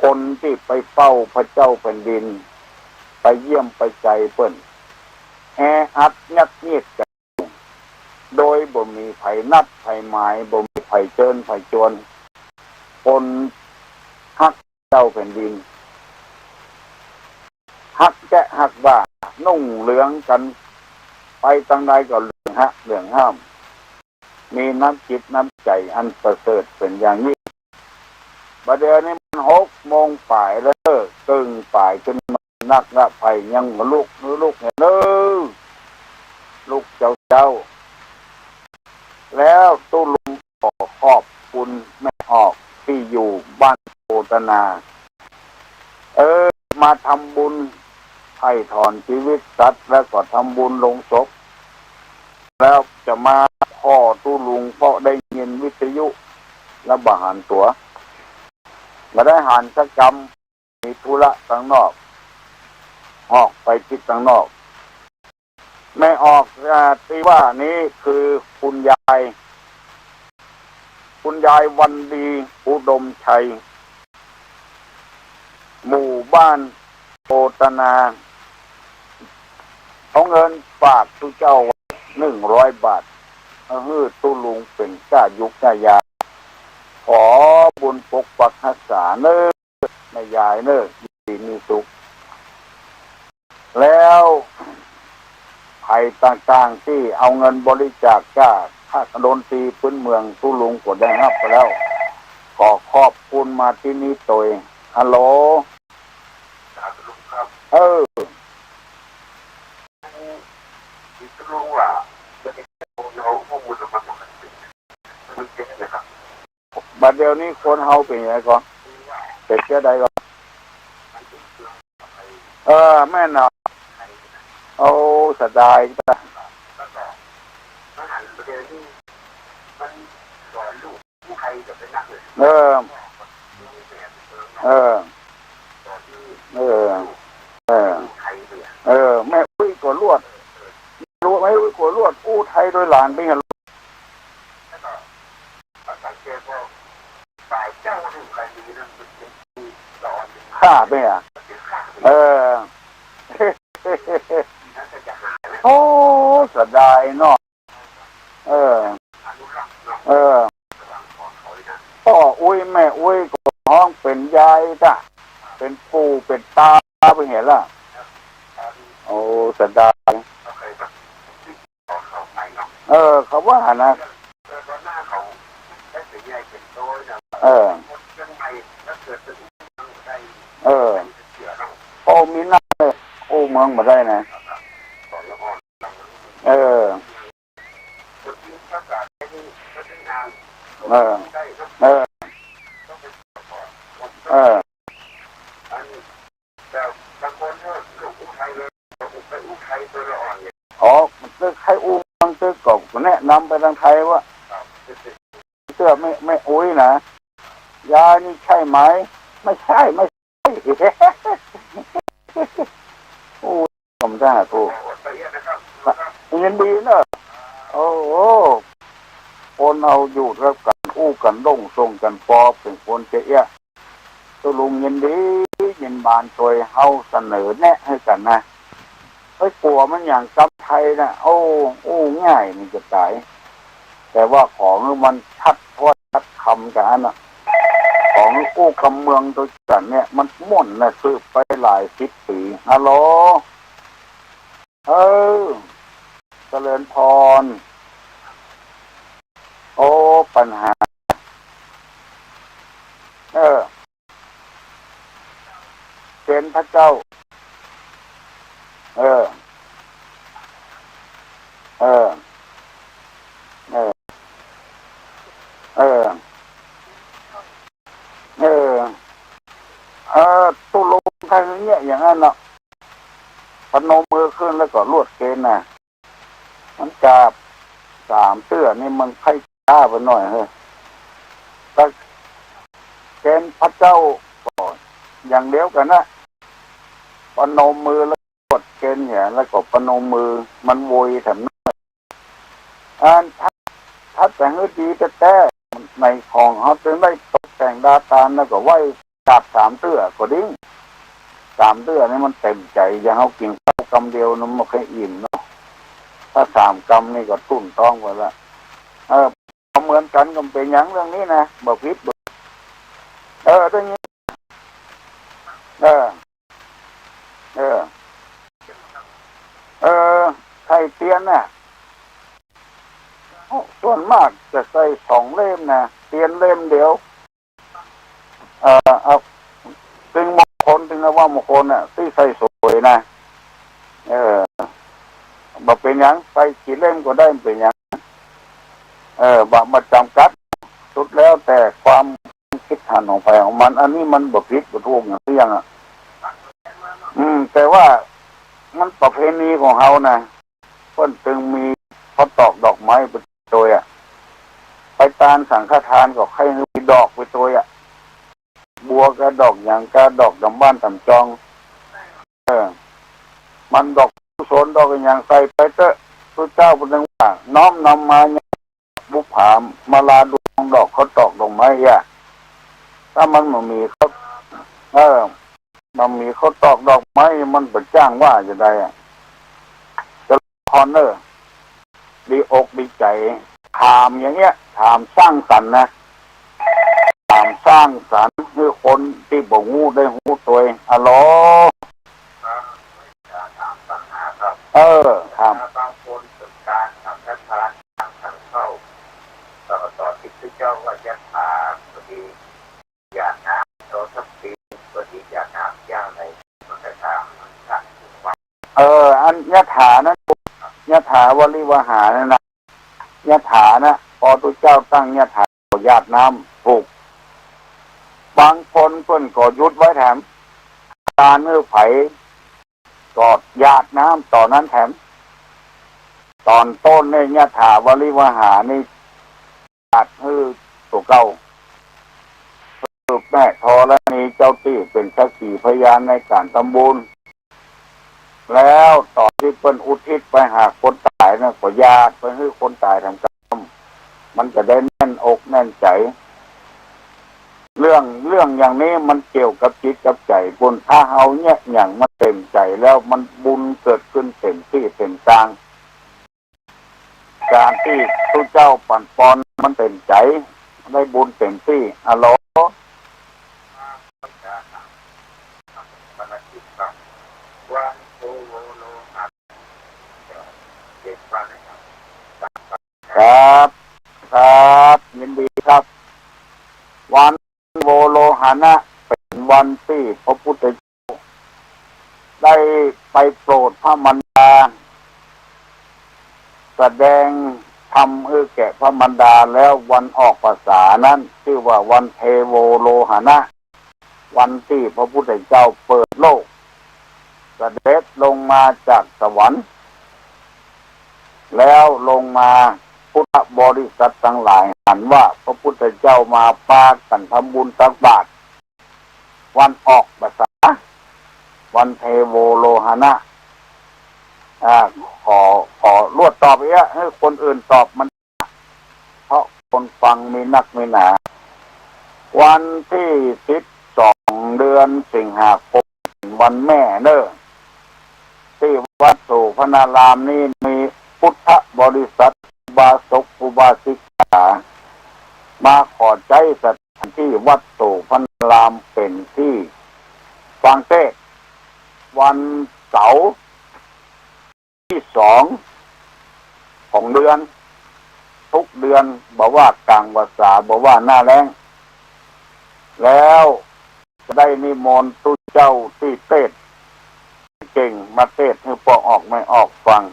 คนตี้ไปเฝ้าพระเจ้าแผ่นดิน ไปเยี่ยมไปใจ๋เปิ้น แออัดยัดเยียดกั๋น โดยบ่มีใผนัดใผหมาย บ่มีใผเจิญใผจวน คนฮักเจ้าแผ่นดิน ฮักแจ๊ะฮักว่า นุ่งเหลืองกั๋น ไปตางใดก็เหลืองฮะ เหลืองห้าม มีน้ำจิตน้ำใจ๋อันประเสริฐเป๋นอย่างยิ่ง บ่าเดี่ยวนี้มันหกโมงป๋ายแล้ว เกิ่งป๋ายขึ้นมานักละ ใผยังบ่ลุก ลุกเน่อ ลุกเจ้าๆ แล้วตุ๊ลุงขอขอบคุณแม่ออกตี้อยู่บ้านโพธนา เออ มาทำบุญไถ่ถอนจีวิตสัตว์ แล้วก็ทำบุญโลงศพ แล้วจะมาผ่อตุ๊ลุง เพราะได้ยินวิทยุ แล้วบ่หันตั๋ว บ่ได้หันสักกำ มีธุระตังนอก ออกไปตี้ตังนอก แม่ออก อ่า ตี้ว่านี้คือคุณยาย คุณยายวันดี อุดมชัย หมู่บ้านโพธนา เอาเงินฝากตุ๊เจ้าไว้หนึ่งร้อยบาท หื้อตุ๊ลุงเป๋นก้ายุกก้ายา ขอบุญปกปักฮักษาเน่อ แม่ยายเน่อ อยู่ดีมีสุข แล้วใผต่างๆ ตี้เอาเงินบริจาคก้า ค่าดนตรีพื้นเมืองตุ๊ลุงก็ได้ฮับไปแล้ว ขอขอบคุณมาตี้นี้ตวย ฮัลโหล เออ บ่าเดี่ยวนี้คนเฮาเป๋นไงก่อ เป๋นเจ้าใดก่อ เออ แม่นเนาะ โอ้ เสียดาย เออ เออ เออ เออ เออ แม่อุ๊ยก็ลวด ลวด แม่อุ๊ยก็ลวดอู้ไทยโดยหลานไปเห็น ข้าไปอ่ะ เออ โอ้ เสียดายเนาะ เออ เออ ป้ออุ๊ยแม่อุ๊ยก็ฮ้องเป๋นยายจ้ะ เป๋นปู่เป๋นต๋าไปเหียละ โอ้ เสียดาย เออ เขาว่านะ เออ เออ โอ้ มีหน้าเลย อู้เมืองบ่ได้นะ เออ เออ เออ เออ อ๋อ ตึกใค่อู้เมืองตึกก็แนะนำไปตางไทยว่า เตื้อแม่ แม่อุ๊ยนะ ยายนี่ใช่ไหม ไม่ใช่ ไม่ใช่ โอ้ กำท่าถูก ยินดีเนอะ โอ้โห คนเฮาอยู่ร่วมกั๋น อู้กั๋นโล่งส่งกั๋นปอ เป๋นคนจะเอี้ย ตุ๊ลุงยินดี ยินบานตวย เฮาเสนอแนะหื้อกั๋นนะ เฮ้ย กั๋วมันอย่างกำไทยนะ โอ้ อู้ง่ายมันจะต๋าย แต่ว่าขอหื้อมันชัดถ้อยชัดคำกั๋นอันน่ะ ขอหื้ออู้กำเมืองตวยกั๋นเนี่ย มันม่วนนะ สืบไปหลายสิบปี๋ ฮัลโหล เออ เจริญพร โอ้ ปัญหา เออ เจนพระเจ้า เออ เออ เออ เออ เออ เออ ตุ๊ลุงใค่เยียะอย่างนั้นเนาะ พนมมือขึ้นแล้วก็ลวดเกณฑ์น่ะ มันกราบสามเตื้อนี่มันใค่ช้าไปหน่อยเฮ้ย แต่เกณฑ์พระเจ้าก็อย่างเดียวกั๋นนะ พนมมือแล้วลวดเกณฑ์เนี่ย แล้วก็พนมมือ มันโวยแถมนั้น อันถ้า ถ้าจะหื้อดีแต๊ๆ ในของเฮาจึงได้ตกแต่งดาตานแล้วก็ไหว้กราบสามเตื้อก็ดี สามเตื้อนี่มันเต็มใจ๋ อย่างเฮากิ๋นข้าวกำเดียวนะ มันบ่ใค่อิ่มเนาะ ถ้าสามกำนี่ก็ตุ้นท้องไปละ เออ เหมือนกั๋นก็บ่เป๋นหยังเรื่องนี้นะ บ่ผิด บ่ เออ เรื่องนี้ เออ เออ เออ ใส่เตียนน่ะ ส่วนมากจะใส่สองเล่มนะ เตียนเล่มเดียว เออ เอา ตึงมงคล ตึงนวมงคลน่ะ ตี้ใส่สวยนะ เออ บ่เป๋นหยัง ใส่กี่เล่มก็ได้ บ่เป๋นหยัง เออ บ่ บ่จ๋ำกัด สุดแล้วแต่ความ คิดหันของใผของมัน อันนี้มันบ่ผิดบ่ถูกหยังสักอย่างอะ อืม แต่ว่ามันประเพณีของเฮานะ เปิ้นจึงมีข้าวตอกดอกไม้ไปตวยอะ ไปตานสังฆทานก็ใค่มีดอกไปตวยอะ บัวกาดอกหยังกา ดอกต๋ามบ้านต๋ามจอง เออ มันดอกกุศลดอกอะหยังใส่ไปเต๊อะ พระเจ้าเปิ้นว่าน้อมนำมายังบุปผามาลาดวงดอกข้าวตอกดอกไม้อะ ถ้ามันบ่มีข้าว เออ บ่มีข้าวตอกดอกไม้มันบ่จ้างว่าจะใดอะ เจริญพรเน่อ ดีอกดีใจ๋ ถามอย่างเงี้ย ถามสร้างสรรค์นะ ถามสร้างสรรค์หื้อคนตี้บ่ฮู้ได้ฮู้ตวย อะโหล เออ ถาม เออ อันยถานั้น ยถาวริวหานั้นนะ ยถานะ ปอตุ๊เจ้าตั้งยถา หยาดน้ำ ถูก บางคนเปิ้นก็หยุดไว้แถม ตานหื้อใผ ก็หยาดน้ำต่อนั้นแถม ต๋อนต้นนี่ยถาวริวหานี่ หยาดหื้อตั๋วเก่า สืบแม่ธรณีเจ้าตี้เป๋นสักขีพยานในก๋านทำบุญ แล้วต๋อนตี้เปิ้นอุทิศไปหาคนต๋ายนั้น ก็หยาดไปหื้อคนต๋ายแถมกำ มันจะได้แน่นอกแน่นใจ๋ เรื่อง เรื่องอย่างนี้มันเกี่ยวกับจิตกับใจ๋ปุ้น ถ้าเฮาเยียะหยังมันเต๋มใจ๋แล้วมันบุญเกิดขึ้นเต๋มตี้เต๋มตาง ก๋านตี้ตุ๊เจ้าปั๋นปอนมันเต๋มใจ๋ ได้บุญเต๋มตี้ อะโหล ครับ ครับ ยินดีครับ วันโวโลหะนะ เป๋นวันตี้พระพุทธเจ้าได้ไปโปรดพระมารดา แสดงธรรมหื้อแก่พระมารดา แล้ววันออกพรรษานั้นชื่อว่าวันเทโวโลหะนะ วันตี้พระพุทธเจ้าเปิดโลก เสด็จลงมาจากสวรรค์ แล้วลงมา พุทธบริษัทตังหลายหันว่าพระพุทธเจ้ามา ปากั๋นทำบุญตักบาตร วันออกพรรษา วันเทโวโรหณะ อ่า ขอ ขอลวดตอบเอี้ยะ หื้อคนอื่นตอบมัน เพราะคนฟังมีนักมีหนา วันตี้สิบสอง เดือนสิงหาคม วันแม่เน่อ ตี้วัดโสภณารามนี้มีพุทธบริษัท อุบาสกอุบาสิกา มาขอใจ๊สถานตี้วัดโสภณารามเป๋นตี้ฟังเตศน์ วันเสาร์ตี้สองของเดือน ทุกเดือน บ่ว่ากลางพรรษา บ่ว่าหน้าแล้ง แล้วจะได้นิมนต์ตุ๊เจ้าตี้เตศน์เก่งมาเตศน์หื้อป้อออกแม่ออกฟัง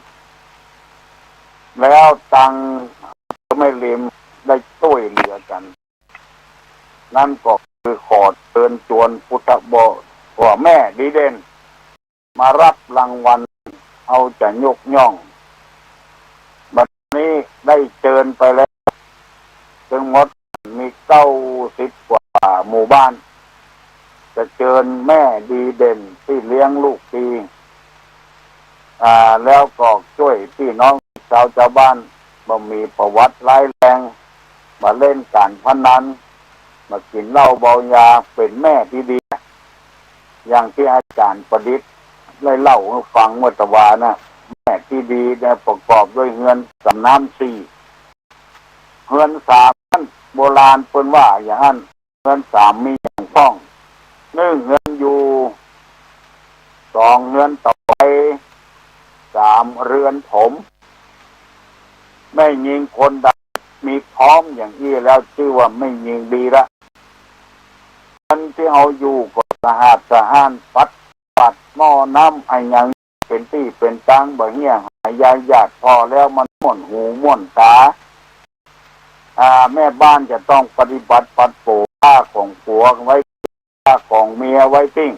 แล้วตังแม่ริมได้จ้วยเหลือกั๋น นั้นก็คือขอเจิญจวนพุทธบริษัท ว่าแม่ดีเด่น มาฮับรางวัล เฮาจะยกย่อง บัดนี้ได้เจิญไปแล้วตึงหมดมีเก้าสิบกว่าหมู่บ้าน จะเจิญแม่ดีเด่นตี้เลี้ยงลูกดี อ่า แล้วก็จ้วยปี้น้องสาวจาวบ้าน บ่มีประวัติร้ายแรง บ่าเล่นก๋านพนัน บ่ากิ๋นเหล้าเมายา เป๋นแม่ตี้ดี อย่างตี้อาจ๋ารย์ประดิษฐ์ได้เล่าหื้อฟังเมื่อตะวานะ แม่ตี้ดีเนี่ยประกอบด้วยเฮือนสามน้ำสี่ เฮือนสามนั้นโบราณเปิ้นว่าอย่างนั้น เฮือนสามมีอย่างป้อง นึ่งเฮือนอยู่ สองเฮือนเต่าไฟ สามเฮือนผม แม่ญิงคนใดมีพร้อมอย่างอี้แล้วจื้อว่าแม่ญิงดีละ เฮือนตี้เฮาอยู่ก็สะอาดสะอ้าน ปัดกวาดหม้อน้ำอะหยังเป๋นตี้เป๋นตาง บ่าเหียหาย ยายหยาดผ่อแล้วมันม่วนหูม่วนต๋า อ่า แม่บ้านจะต้องปฏิบัติปัดโป๋ผ้าของผัวไว้ ผ้าของเมียไว้ทิ้ง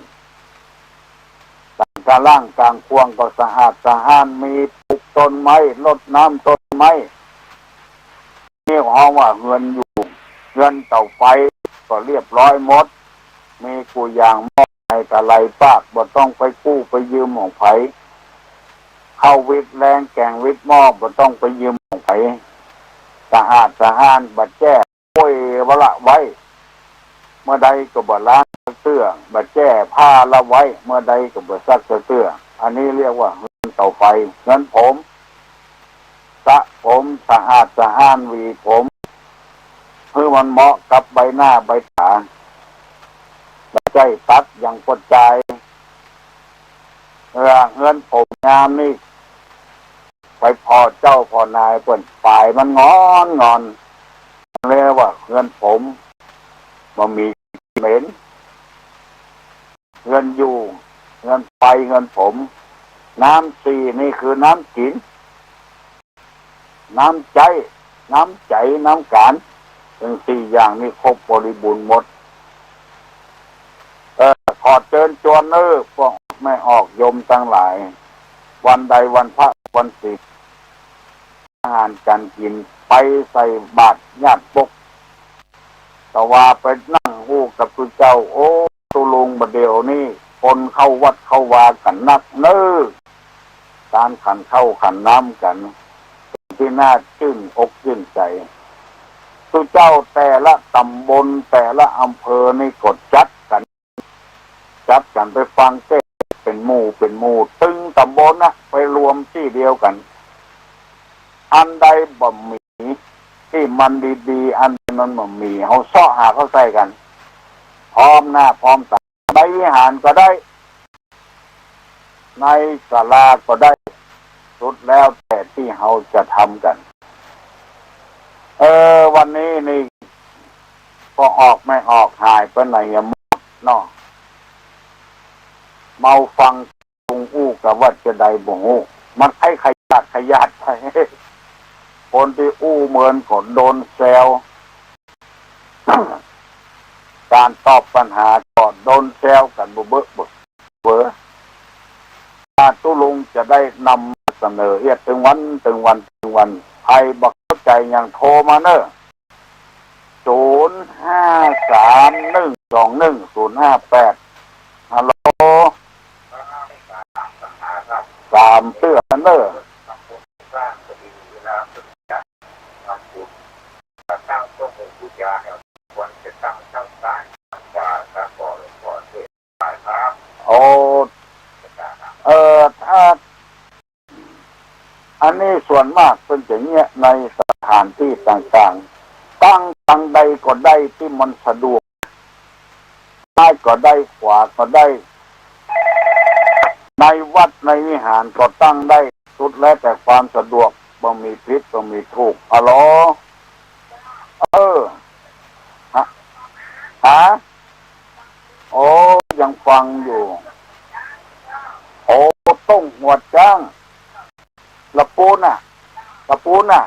ก๋างล่างก๋างครัวก็สะอาดสะอ้าน มีปลูกต้นไม้ รดน้ำต้นไม้ นี่ฮ้องว่าเฮือนอยู่ เฮือนเต่าไฟก็เรียบร้อยหมด มีกู้อย่างหม้อไฟตะไลปาก บ่ต้องไปกู้ไปยืมของใผ ข้าววิดแลงแก๋งวิดหม้อ บ่ต้องไปยืมของใผ สะอาดสะอ้าน บ่าแจ้ โอ้ย บ่าละไว้ เมื่อใดก็บ่าล้างสักเตื้อ บ่าแจ้ผ้าละไว้ เมื่อใดก็บ่าซักสักเตื้อ อันนี้เรียกว่าเฮือนเต่าไฟ เฮือนผม สระผม สะอาดสะอ้าน หวีผม หื้อมันเหมาะกับใบหน้าใบต๋า บ่ใจ้ตัดอย่างปวดจาย เออ เฮือนผมงามนี่ ไปผ่อเจ้าผ่อนายเปิ้น ป๋ายมันงอนงอน เรียกว่าเฮือนผม บ่มีเหม็น เฮือนอยู่ เฮือนไฟ เฮือนผม น้ำสี่นี่คือน้ำกิ๋น น้ำใจ๊ น้ำใจ๋ น้ำก๋าน ตึงสี่อย่างนี้ครบบริบูรณ์หมด เออ ขอเจิญจวนเน่อ ป้อออกแม่ออกโยมตังหลาย วันใดวันพระวันศีล อาหารก๋านกิ๋น ไปใส่บาตรญาติปก แต่ว่าไปนั่งอู้กับตุ๊เจ้า โอ้ ตุ๊ลุง บ่าเดี่ยวนี้คนเข้าวัดเข้าวากั๋นนักเน่อ ก๋านขันข้าวขันน้ำกั๋น ตี้น่าจื้นอกจื้นใจ๋ ตุ๊เจ้าแต่ละต๋ำบลแต่ละอำเภอนี่ก็จัดกั๋น จัดกั๋นไปฟังเตศน์เป๋นหมู่เป๋นหมู่ ตึงต๋ำบลนะ ไปรวมตี้เดียวกั๋น อันใดบ่มีตี้มันดีๆ อันใดมันบ่มี เฮาเซาะหาเข้าใส่กั๋น พร้อมหน้าพร้อมต๋า ในวิหารก็ได้ ในศาลาก็ได้ สุดแล้วแต่ตี้เฮาจะทำกั๋น เออ วันนี้นี่ ป้อออกแม่ออกหายไปไหนอะหมดเนาะ เมาฟังลุงอู้กะว่าจะใดบ่ฮู้ มันใค่ขยาดขยาดไป คนตี้อู้เมินก็โดนแซว ก๋านตอบปัญหาก็โดนแซวกั๋นบ่เบอะบ่เบอ อาตุ๊ลุงจะได้นำมาเสนอเอียดตึงวัน ตึงวัน ตึงวัน ใผบ่เข้าใจ๋หยังโทรมาเน่อ ศูนย์ห้าสามหนึ่ง สองหนึ่งศูนย์ห้าแปด ฮัลโหล สามเตื้อเน่อ โอ้ เอ่อ ถ้า อันนี้ส่วนมากเปิ้นจะเยียะในสถานตี้ต่างๆ ตั้งตางใดก็ได้ตี้มันสะดวก ซ้ายก็ได้ ขวาก็ได้ ในวัดในวิหารก็ตั้งได้ สุดแล้วแต่ความสะดวก บ่มีผิด บ่มีถูก อะโหล เออ ฮะ ฮะ โอ้ ยังฟังอยู่ โอ้ ต้งหัวจ๊าง ละปูนน่ะ ละปูนน่ะ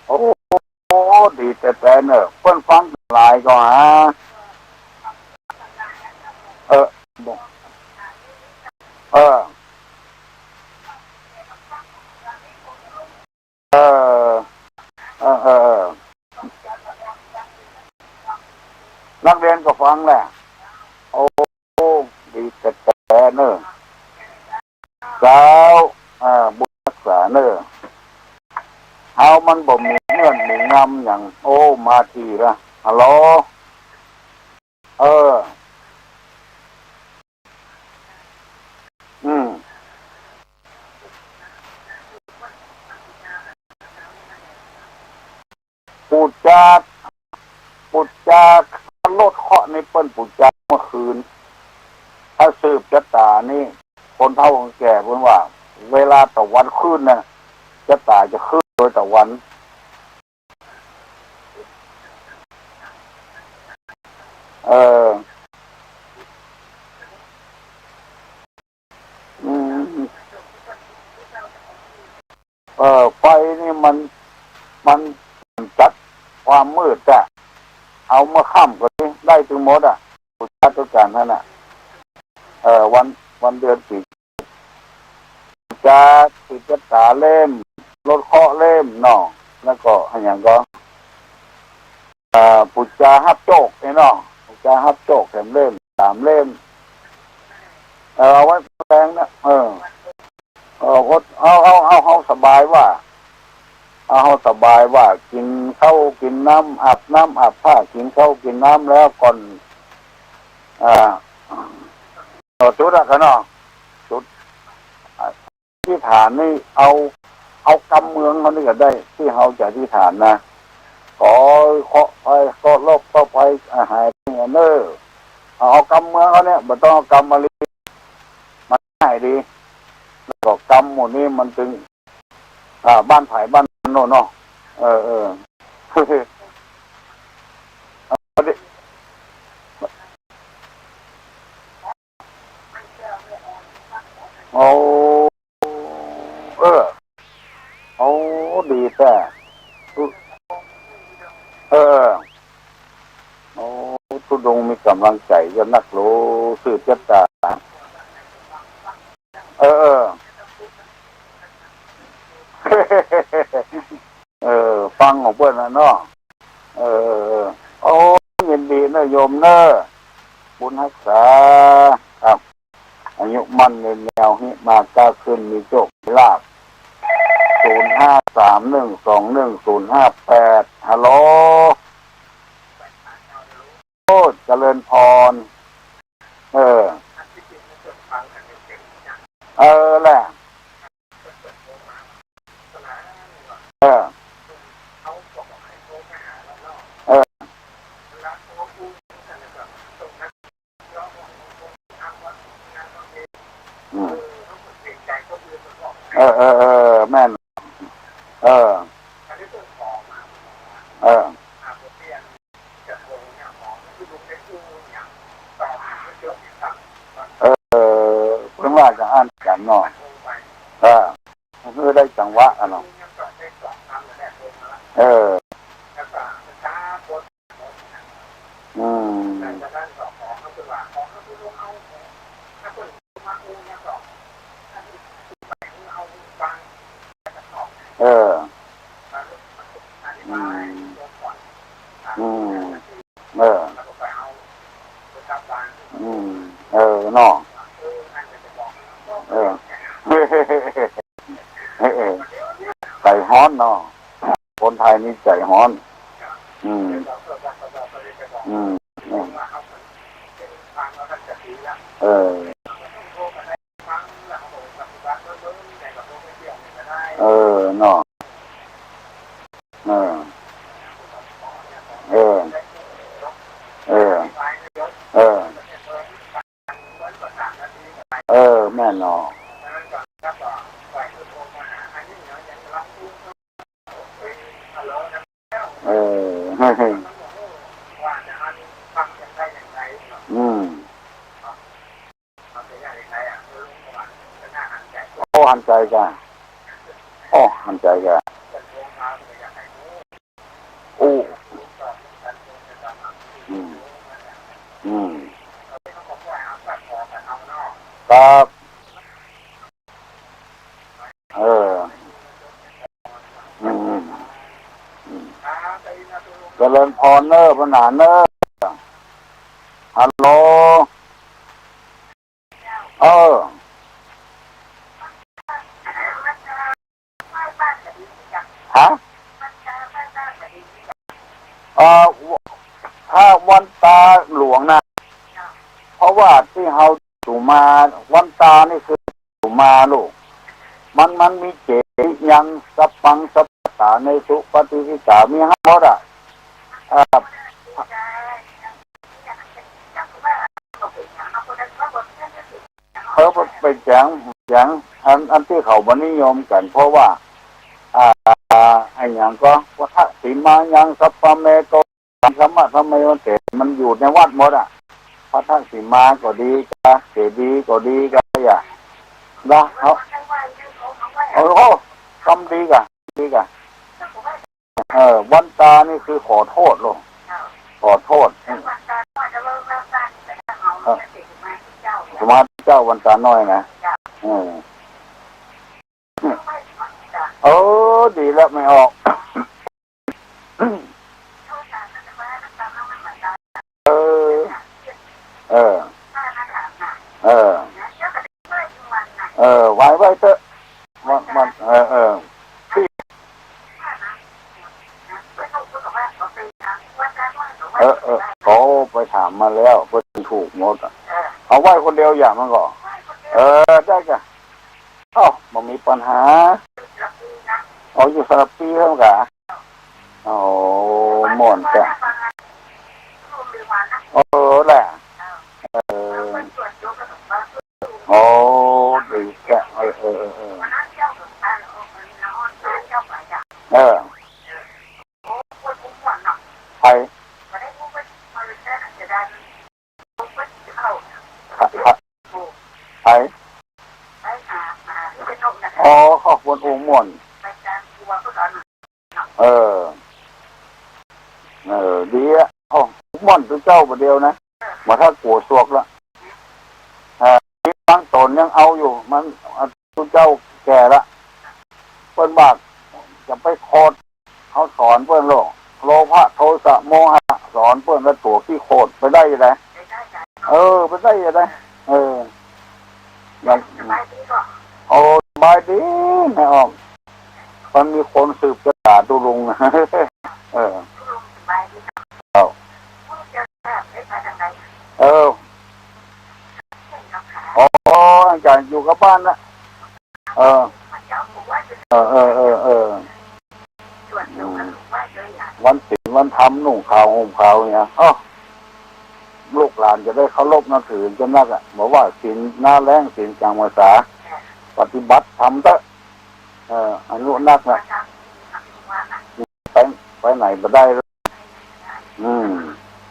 โอ้ โอ้ ดีแต๊ๆ เน่อ เปิ้นฟังหลายก็หา เออ เออ เออ เออ เออ เออ นักเรียนก็ฟังแหละ โอ้ ดีแต๊ๆ เน่อ เจ้า อ่า บุญฮักษาเน่อ เฮามันบ่มีเงื่อนมีงำหยัง โอ้ มาทีละ ฮัลโหล เออ อืม ปู๋จา ปู๋จา รถเคราะห์นี่เปิ้นปู๋จาเมื่อคืน ถ้าสืบจะต๋านี่ คนเฒ่าคนแก่เปิ้นว่า เวลาตะวันขึ้นน่ะ จะต๋าจะขึ้นโดยตะวัน เออ อืม เออ ไฟนี่มัน มันจัดความมืดอะ เอาเมื่อค่ำก็ได้ ได้ตึงหมดอะ ปู๋จาตุจานหั้นน่ะ เออ วัน วันเดือนปี๋ ปู๋จาสืบจะต๋าเล่ม รถเคราะห์เล่มเนาะ แล้วก็อะหยังก็ อ่า ปู๋จาฮับโจคเนี่ยเนาะ ปู๋จาฮับโจคแถมเล่ม สามเล่ม เออ เอาไว้แสดงนะ เออ เออ เอา เอา เอา เอาสบายว่า เอาสบายว่า กิ๋นข้าวกิ๋นน้ำ อาบน้ำอาบผ้า กิ๋นข้าวกิ๋นน้ำแล้วก่อน อ่า เออ จุดอะ กะเนาะ จุด อธิษฐานนี่เอา เอากำเมืองเฮานี่ก็ได้ ตี้เฮาจะอธิษฐานนะ ขอเคราะห์ภัย เคราะห์โรค เคราะห์ภัย อ่า หายไปเน่อ เอา เอากำเมืองเฮาเนี่ย บ่ต้องเอากำมะลิ มันง่ายดี แล้วก็กำหมู่นี้มันตึง อ่า บ้านไผบ้านมันโน่นเนาะ เออ เออ เอาดิ โอ้ เออ โอ้ ดีแต๊ เออ โอ้ ธุดงค์มีก๋ำลังใจ๋ยอดนักโหล สืบจะต๋า เออ เออ เออ ฟังของเปิ้นน่ะเนาะ เออ เออ เออ โอ้ ยินดีเน่อโยมเน่อ บุญฮักษา ครับ อายุมั่นยืนยาว ฮิมาก้าขึ้น มีโชค มีลาภ ศูนย์ห้าสามหนึ่งสองหนึ่งศูนย์ห้าแปด ฮัลโหล โอ้ เจริญพร เออ เออแหละ เออ เออ อืม เออ เออ เออ แม่น เออ เออ เออ เปิ้นว่าจะอั้นกั๋นเนาะ เออ คือได้จังหวะอะเนาะ เออ อืม เออ อืม อืม เออ อืม เออ เนาะ เออ ใจฮ้อนเนาะ คนไทยนี่ใจฮ้อน อืม อืม อืม เออ เออ เนาะ เออ เออ เออ เออ แม่นเนาะ เออ อืม โอ้ หันใจ๋ก่ะ โอ้ หันใจ๋ก่ะ อู้ อืม อืม ครับ เออ อืม อืม เจริญพรเน้อ ปัญหาเน้อ ฮัลโหล เออ ฮะ เอ่อ ถ้าวันตาหลวงนะ เพราะว่าตี้เฮาอยู่มา วันตานี่คืออยู่มาลูก มัน มันมีเจ ยัง สัพพัง สัพพะตาเนสุ ปะติสิตา มีห้าหมดอะ เอ่อ เออ ไปแจ๋ง แจ๋ง อัน อันตี้เขาบ่นิยมกั๋น เพราะว่า อ่า อะหยังก็ พัทธสีมายัง สัพพะเมโก ธรรมะ ธรรมะ มันเต๋ มันอยู่ในวัดหมดอะ พัทธสีมาก็ดีกา เจดีย์ก็ดีกา อย่า ละ เขา โอ้โห ทำดีกา ดีกา เออ วันตานี่คือขอโทษลูก ขอโทษ เออ สมมาเจ้าวันตาน้อยนะ เออ เออ ดีแล้วไม่ออก เออ เออ เออ เออ ไหว้ ไหว้เต๊อะ วัน วัน เออ เออ ตี้ เออ เออ เขาไปถามมาแล้ว เปิ้นถูกหมดอะ เอาไหว้คนเดียวอย่างมันก็ เออ ได้จ้ะ เอ้า บ่มีปัญหา เอาอยู่สระปีเท่านั้นกะ โอ้ ม่วนจ้ะ เออ แหละ เออ โอ้ ดีจ้ะ เออ เออ เออ เออ เออ ใคร ใคร ใคร ใคร อ๋อ ขอบคุณองค์ม่วน เออ เออ ดีอะ เอ้า ม่วนตุ๊เจ้าบ่าเดียวนะ บ่าถ้ากั๋วสวกละ เออ มีบางต๋นยังเอาอยู่ มัน ตุ๊เจ้าแก่ละ เปิ้นว่าจะไปโขด เฮาสอนเปิ้นโลก โลภะ โทสะ โมหะ สอนเปิ้นแล้วตั๋วขี้โขด ไปได้ยังไง เออ ไปได้ยังไง เออ อย่าง โอ้ สบายดี แม่ออม มันมีคนสืบชะตาตุ๊ลุง เออ เอา เออ อ๋อ อาจารย์อยู่กับบ้านนะ เออ เออ เออ เออ เออ อืม วันศีลวันธรรม นุ่งขาวห่มขาวเนี่ย เอ้า ลูกหลานจะได้เคารพนับถือจนนักอะ บอกว่าศีลหน้าแล้ง ศีลจำพรรษา ปฏิบัติธรรมเต๊อะ เออ อายุนักนะ ไป ไปไหนบ่ได้แล้ว อืม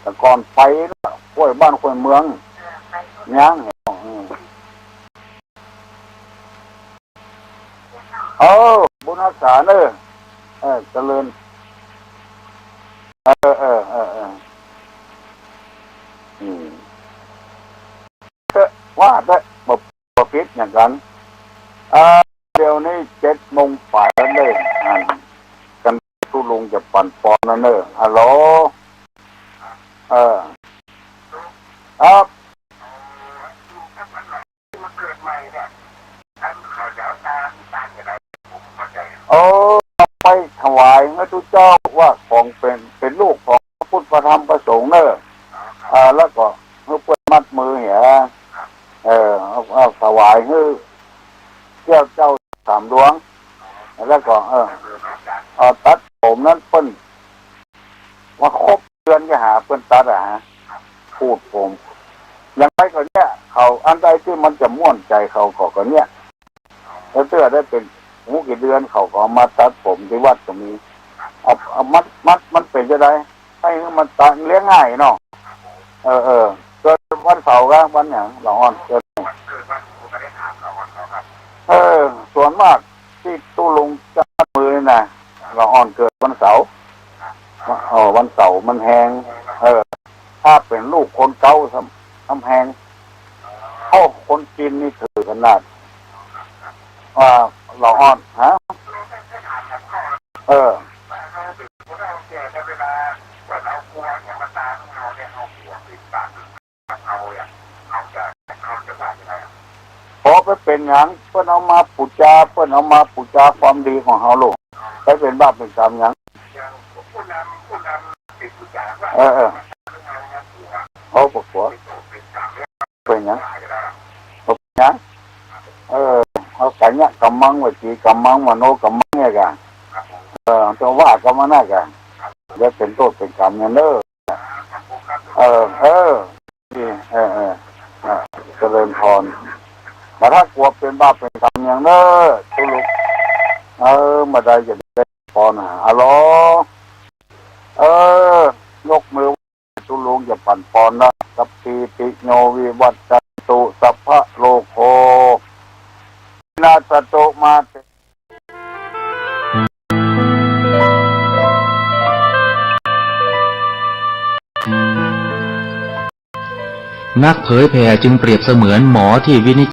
แต่ก่อนไปนะ ห้วยบ้านห้วยเมือง ยัง อืม เออ บุญรักษาเนอะ เออ เจริญ เออ เออ เออ เออ อืม เต๊อะ ว่าเต๊อะ บ่ บ่ผิดอย่างกั๋น อ่า เดี๋ยวนี้เจ็ดโมงปลายแล้วเนอะ อ่า กันตุ๊ลุงจะปั่นปอนแล้วเนอะ ฮัลโหล เออ ครับ โอ้ ไปถวายหื้อตุ๊เจ้าว่าของเป๋น เป๋นลูกของพระพุทธพระธรรมพระสงฆ์เน่อ อ่า แล้วก็หื้อเปิ้นมัดมือเหีย เออ เอา เอาถวายหื้อแก้วเจ้าสามดวง แล้วก็ เออ เอาตัดผมนั้นเปิ้น ว่าครบเดือนจะหาเปิ้นตัดอะฮะ ขูดผม อย่างไรก็เนี่ย เขาอันใดตี้มันจะม่วนใจ๋เขาก็ ก็เนี่ย แล้วเตื้อได้เป๋นบ่ฮู้กี่เดือนเขาก็เอามาตัดผมตี้วัดก็มี เอา เอามัด มัด มันเป๋นจะได ให้มันตัดเลี้ยงง่ายเนาะ เออ เออ เกิดวันเสาร์กะวันหยัง หลวงอ่อน เกิด เออ ส่วนมากตี้ตุ๊ลุงจะมัดมือนี่นะ หลวงอ่อนเกิดวันเสาร์ เออ วันเสาร์มันแฮง เออ ถ้าเป๋นลูกคนเก๊าซ้ำ ซ้ำแฮง โอ้ คนจีนนี่ถือขนาด ว่าหลวงอ่อน ฮะ เออ ปอไปเป๋นหยัง เปิ้นเอามาปู๋จา เปิ้นเอามาปู๋จาความดีของเฮาลูก ไปเป๋นบาปเป๋นกรรมหยัง เออ เออ โอ้ บ่กั๋ว เป๋นหยัง บ่เป๋นหยัง เออ เอากายะกัมมัง วจีกัมมัง มโนกัมมังเนี่ยก่ะ เออ จะว่ากัมมันน่ะก่ะ เดี๋ยวเป๋นโต้ษเป๋นกรรมเนี่ยเน่อ เออ เออ ดี เออ เออ เออ เจริญพร บ่ถ้ากั๋วเป๋นบาปเป๋นกรรมหยังเน่อ ตุ๊ลุง เออ บ่ได้จะได้ปอนหา อะลอ เออ ยกมือ ตุ๊ลุงจะปั๋นปอนนะ สัพพีติโยวิวัชชันตุ สัพพะโรโค วินัสสะตุ มาเต นักเผยแผ่จึงเปรียบเสมือนหมอที่วินิจ